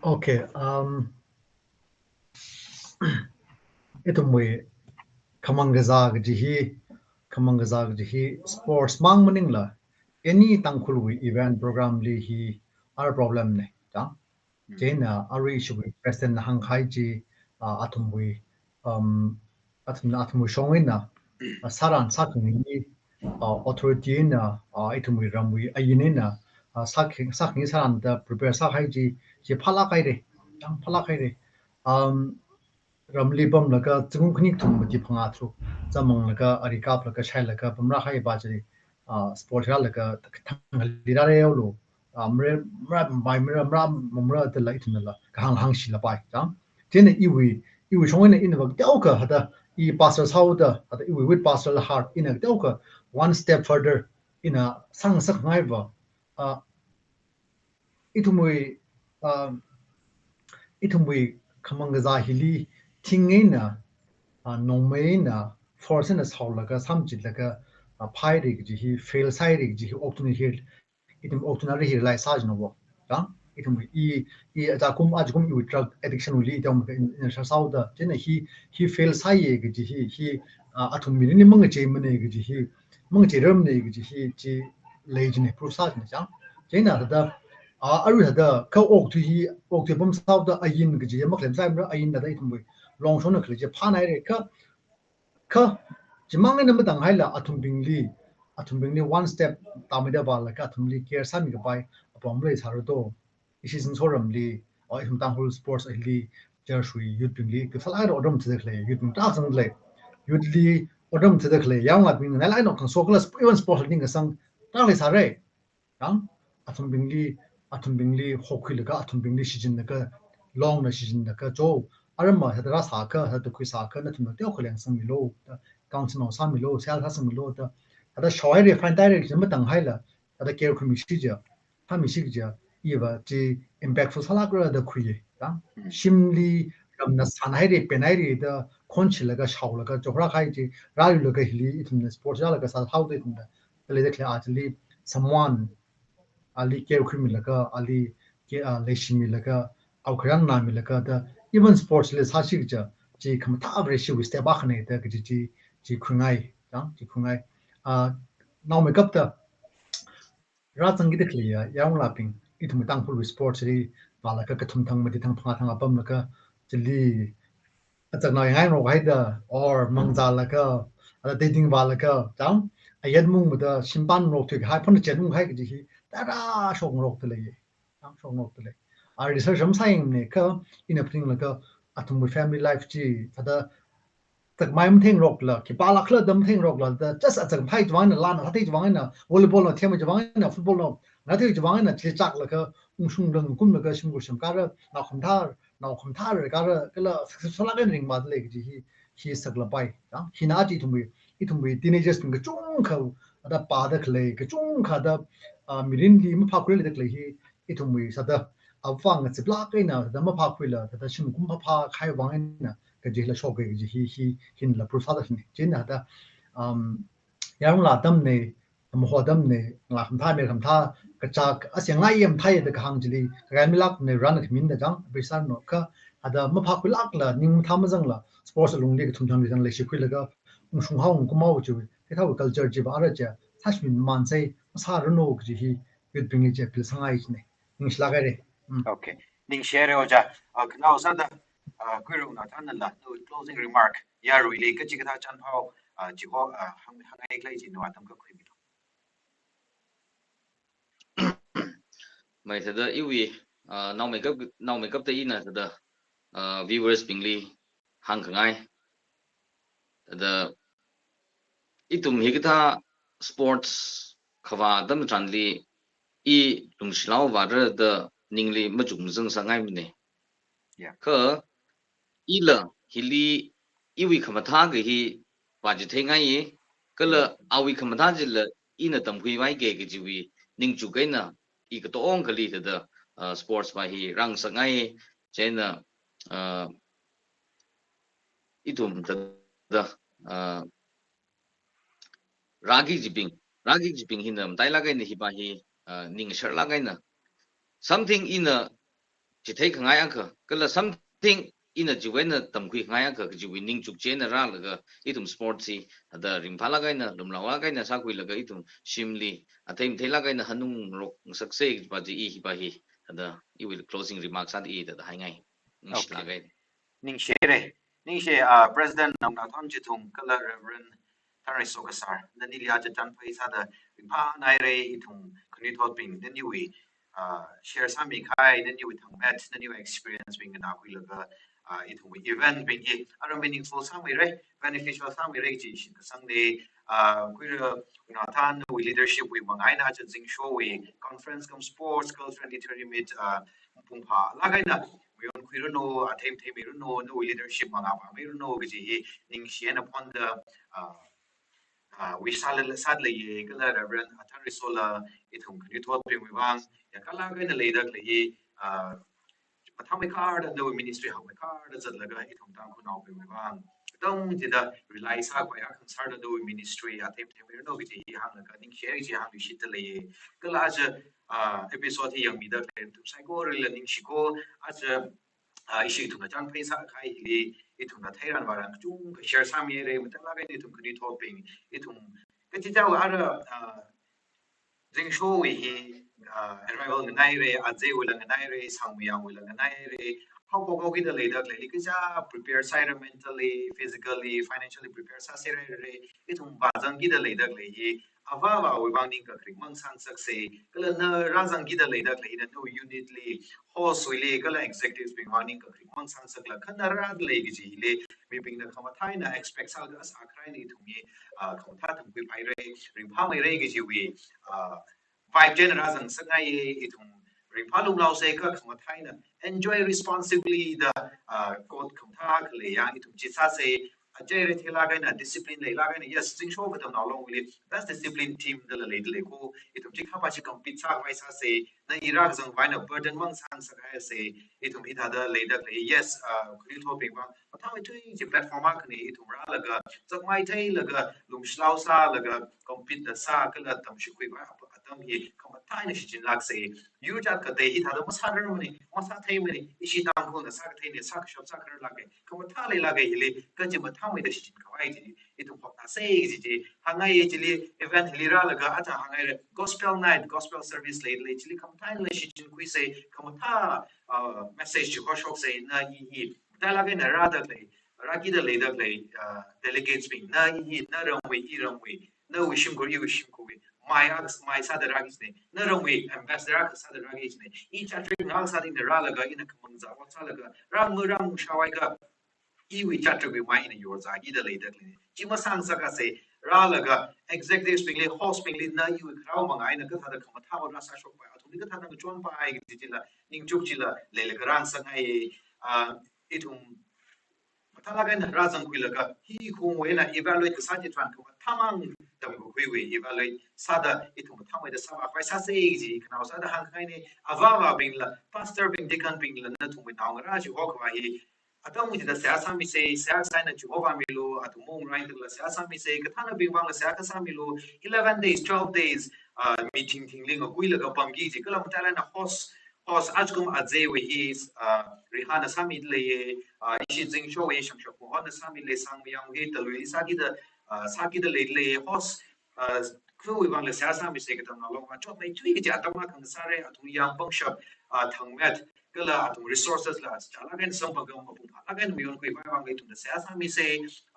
Okay, um, ithumwui khamang kazā kaji hi, khamang kazā kaji hi sports mang maningla, any Tangkhulwui event program li hi ara problem na, chang? Mm. Chieina arui ishiwui president na hāngkahai chi, ah, athumwui, um, athumna athumwui shong eina, ah, sāran sākhangai, ah, authority eina, ah, ithumwui ramwui ain eina, ah, sākha-, sākhangai sāran da prepare sākahai chi, chi phālāk haira, yang phālāk haira. Um, ramli pamlaga zingkum khani kathum mati phangā tharuk zamanglaga ari kaplaga shailaga pamrākahai pa chili, ah, sport rālaga thang khalira reo lo, ah, mara, mara, mai mara, mara, mara da la ithumla kahāng hāngshila pai, chang. Chieina iwui, iwui shong eina ina va teokha hada i pastor sāhaoda, hada iwui with pastoral heart ina teokha one step further ina sāngasakngai va, ah, ithumwui, ah, ithumwui khamang kazā hili thing eina, ah, nongmei eina, force eina sāhaolaga, sāmajitlaga, ah, phāhaira kaji hi, fail sāhaira kaji hi, okthuina hi, ithum okthuina hi realize sā jina wo. Chang, ithum i, i ajakum, ajakum iwui drug addiction wuili ithum ka in, in sāhaoda, chieina hi, hi fail sāya kaji hi, hi, ah, athum mirinli mangacheimana kaji hi, mangacheirarmana kaji hi, chi lei jina, proof sā jina, chang. Chieina hada, ah, arui hada, kha okthui hi, okthui pamsāhaoda ain kaji hi makhalem sāmara, ain hada ithumwui longshonna khalei chi phānāhaira, kha, kha, chimang eina matanghaila athumbingli, athumbingli one step tāmeida vālaga athumli care sāmi kapai apam leisāra do. Ishi zingsoramli, or ithum Tangkhul sports hili, church wui youth bingli, kasālāk eina otram thida khalei, youth bing tarākha zanglei, youth li otram thida khalei, yaronlabing ngalāk eina khangaso kala sp-, even sports li ningkasang tarākha leisāra. Chang, athumbingli, athumbingli hokhuilaga, athumbingli shichinlaga, longna shichinlaga, cho, aram ma hada rāsākha, hada khuisākha, nathumna teokha lengsangmilu, da, counsel nao sāmilu, sel sāsangmilu, da, hada shaohaira, fine tāhaira, kaji matanghaila, hada care khuimishi ja, phāmishi ja, iva chi impactful sālākra da khuiya, chang. Mm. Shimli, ramna sanhaira, penhaira da, khonshilaga, shaolaga, chokrakhai chi, rāyulaga hili, ithumna sports rālaga sāhaoda ithumna, khalei da khalei achili, someone, ali care khuimilaga, ali ke, ah, leishimilaga, awui kharān nāmilaga da, even sports li sāsi kaja, chi khamathā Vareshiwui step akhana da kaji chi, chi khuingai, chang, chi khuingai. Ah, naomeikapta, rāzangkida khaleiya, yaronlabing, ithum Tangkhulwui sports li, vālaga kathum thang mati thang phangā thang apamlaga, chili, azak nao yangngai ngarok haida, or mangzālaga, ada dating vālaga, chang, ayat mungmada, shimpan ngarok thuikahai, phun chet munghai kaji hi, tarāshok ngarokda lei, tarāshok ngarokda lei. A research ram sāyangmana kha, ina phaninglaga, athumwui family life chi, thāda, zakmai matheingarokla, khipālākla da matheingarokla, da just azak mathei chiwui vang eina, lan athei chiwui vang eina, volleyball nao themei chiwui vang eina, football nao ngathei chiwui vang eina, chili chaklaga, ungshunglaga, ngkumlaga, shimkhur shimkhara, nao khamathā, nao khamathā rākara, kala success sālāk eina ringmada lei kaji hi, hi saklapai, ya. Hina aja ithumwui, ithumwui teenagers bing kachungkha, ada pāda khalei, kachungkha da, ah, mirinli maphākhuileida khalei hi, ithumwui sāda, avāng ngaziplāk eina, da maphākhuila, da shim kum phāphākahai vang eina, kajila shoka kaji hi, hi, hinala proof sāda hina. Chieina da, um, yaronla atamna, amaho atamna, ngalā khamathā, mayar khamathā, kachak, aseng ngai yam thai da kahāng chili, kakai milākna rāna khamin da chang, pheisā nao kha, hada maphākhuilākla, ning mathā mazangla, sports alungli kathum thang li thang leishikhuilaga, ungshunghao, ngkumhao chi, kathāwui culture chiva ara chi, sāshimān sai, masāranu kaji hi, youth bingli chi appeal sāngai china. Ningshilāk haira. Mm. Okay. Ningshi haira ojā. Ah, khanao sāda, ah, Kuirung Nathanla, nawui closing remark, yaruili kachikathā chānphao, ah, chiho, ah, hāng, hāngngai khalei chi nawui atam kakhui milu. Mai thāda iwui, ah, naomeikap, naomeikapta ina thāda, ah, viewers bingli hāngkhangai. Thāda ithum hikathā sports khavā atam tharanli i lungshilao vāra da ningli machuk mazang sāngaimana. Yeah. Kha ila hili iwui khamathā kahi vāchitheingai, kala awui khamathā chila ina tamkhuivaike kajiwui ningchuk eina i katongali thāda, ah, sports va hi rāngasakngai, chieina, ah, ithum thāda, ah, rāki kajibing, rāki kajibing hina matailāk eina hiva hi, ah, ningsharlāk eina. Something ina chitheikhangai akha, kala something ina chiwui eina tamkhuikhangai akha kajiwui ningchuk chieina rālaga ithum sports hi, thāda ringphālāk eina, lumlaolāk eina sākhuilaga ithum shimli, athei matheilāk eina hanungngarok ngasaksa kajiva chi i hiva hi, thāda iwui closing remarks sāda i thāda haingai. Ningshilāk haira. Okay. Ningshi haira. Ningshi, ah, President Nongnathon Chithung kala Reverend Thanreiso Kasar, nanili aja chānphai sāda ringphānāhaira, ithum khanuithotbing, naniwui, ah, share sāmikahai, naniwui thangmet, naniwui experience bing nganākhuilaga, ah, ithumwui event bing hi ara meaningful sāmeira, beneficial sāmeira kaji shitsangda, ah, khuira Ngathanwui leadership wui mangā eina aja zingshowui conference cum sports girls twenty twenty meet, ah, pung phālāk eina mayonkhuiranu, athei theimei ranu, nawui leadership mangā phāmei ranu kaji hi ningshi eina phonda, ah, ah, wish sāla, sāda leiya, kala Reverend Athanrisola, ithum khanuithotbingwui vang, yakalāk eina leida khalei hi, ah, mathāmeikharda nawui ministry hakmeikharda zatlaga ithum Tangkhulnaobingwui vang, katonga chida rely sākhavai akha sārda nawui ministry athei theimei ranu kaji hi hānglaga ningshi kaji hāngluishitda leiya. Kala aja, ah, episode hi yangmida khalei nathum saikorali ningshiko, aja, ah, ishi ithumna chānphei sākahai hili, ithumna theiran vāran kachungkha share sāmihaira, matailāk eina ithum khanuithotbing, ithum kachichāwui ara, ah, zingshowui hi, ah, arrival nganaira, azeiwuila nganaira, sangmayāwuila nganaira, haophok haokida leida khalei, kaja prepare sāhaira mentally, physically, financially prepare sāserhaira, ithum vāzangkida leida khalei hi, avāvawui vang ningkakharing mang sāngasaksa, kala na rāzangkida leida khalei hina nawui unit li, host wuili, kala executives bing vang ningkakharing mang sāngasakla, kha na rāda lei kaji hili, mibingna khamathā eina expect sālaga, as a kharā eina ithum hi, ah, khamathā tamkhuipaira, ringphāmeira kajiwui, ah, vibe chieina rāzangsakngaiya, ithum ringphā lumlaosa kha khamathā eina enjoy responsibly da, ah, quote khamathā khalei yang ithum chi sāsa, aja rethei lāk eina, discipline leilāk eina, yes, zingsho katamnao longli, best discipline team dala leida leiko, ithum chi khamachi compete sākhavai sāsa, na i rākazang vang eina burden mang sāngasakhaisa, ithum hithāda leida khalei, yes, ah, khanuithotbing vang, mathāmeithui chi platform akhana, ithum rālaga, zakmai theilaga, lumshilao sālaga, compete da sā, kala tamshikhuikhavai atam hi, khamathā eina shichinlāksa, yur jat katei hithāda masārarmana, masātheimana, ishi Tangkhulna sākatheina, sākashap sākhararlāka, khamathā leilāka hili, kaji mathāmeida shichinkhavai chi, ithum phoknāsa kaji chi, hāngngaiya chili, event hili rālaga, aja hāngngaiya, gospel night, gospel service lei, lei, chili khamathā eina shichinkhuisa, khamathā, ah, message chi hoshoksa, na i hi, matailāk eina rāda khalei, rākida leida khalei, ah, delegates bing, na i hi, na ramwui, i ramwui, nawui shimkhur, iwui shimkhurwui, mai akha, mai sāda rāki china, na ramwui ambassador akha sāda rāki china, i chatrik ngā sāda ina rālaga, ina khamang zāva sālaga, rāmu, rāmu shāvai kha, iwui chatrikwui mai ina yorzākida leida khalei. Chi masāngasaksa, rālaga, executives bingli, host bingli, na iwui kharā mangā eina kathāda khamathā rāsāshokpai, athumli kathāda ngachonpai kaji chila, ningchuk chila, leilaga rāngasakngaiya, ah, ithum mathālāk eina rāzangkhuilaga, hi khongwui eina evaluate kasā chitharan khamathāmang tamkakhuiwui evaluate sāda, ithum mathāmeida sāvākhavai sāsa kaji, khanao sāda hāngkhangaina, avāvabingla, pastor bing, deacon bingla, nathumwui naongarā chi hokhavai hi, atam chida seihā sāmisa, seihā sāsā eina chihovāmilu, athum maungrai thakla seihā sāmisa, kathānabing vangla seihā kasāmilu, eleven days, twelve days, ah, meeting thingli ngakuilaga pamki kaji, kala matailāk eina host, host ajakum azeiwui hi, ah, Rihana sāmida leiya, ah, ishi zingshowui Shangshak Mohonna sāmida lei, sangmayāwui hi Taluili sākida, ah, sākida leida leiya, host, ah, khawui vangla seihā sāmisa, katamnao long vang chotmeithui kaji atam akha ngasāra, athum yāng pangshap, ah, thangmet, kala athum resources la chālāk eina samphangkha mapung phālāk eina mayonkhuikhavai vang ithumna seihā sāmisa,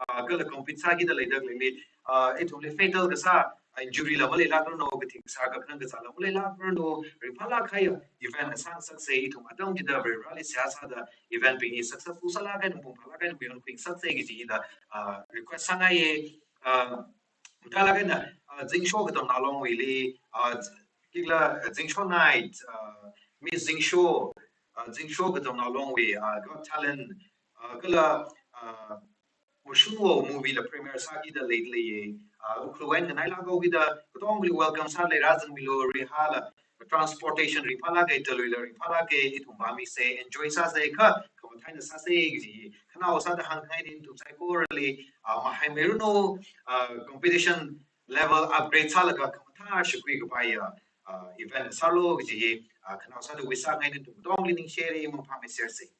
ah, kala compete sākida leida khaleili, ah, ithumli fatal kasā, ah, injury la maleilākranu, kathing kasā kakhanang kasāla maleilākranu, ringphālāk kahai event sāngasaksa, ithum atam chida Varivarāli seihā sāda event bing hi successful sālāk eina mapung phālāk eina mayonkhuingasaksa kaji hila, ah, request sāngaiya, ah, matailāk eina, ah, zingsho katamnao longwuili, ah, kikla, ah, zingsho night, ah, Miss Zingsho, ah, zingsho katamnao longwui, ah, Got Talent, ah, kala, ah, Mushunwo movie la premiere sākida leida leiya, ah, Ukhrul eina nganailāk haokida, katongli welcome sāda lei, rāzangmilu, Rihala, transportation ringphālāka, Taluila ringphālāka, ithum vāmisa, enjoy sāsa kha, khamathā eina sāsa kaji, khanao sāda hāngkhangaina ithum saikorali, ah, mahaimeiranu, ah, competition level upgrade sālaga khamathā shikhuikhavai, ah, ah, event sālu kaji hi, ah, khanao sāda wish sāngaina ithum katongli ningshira, mangphāmeisersa.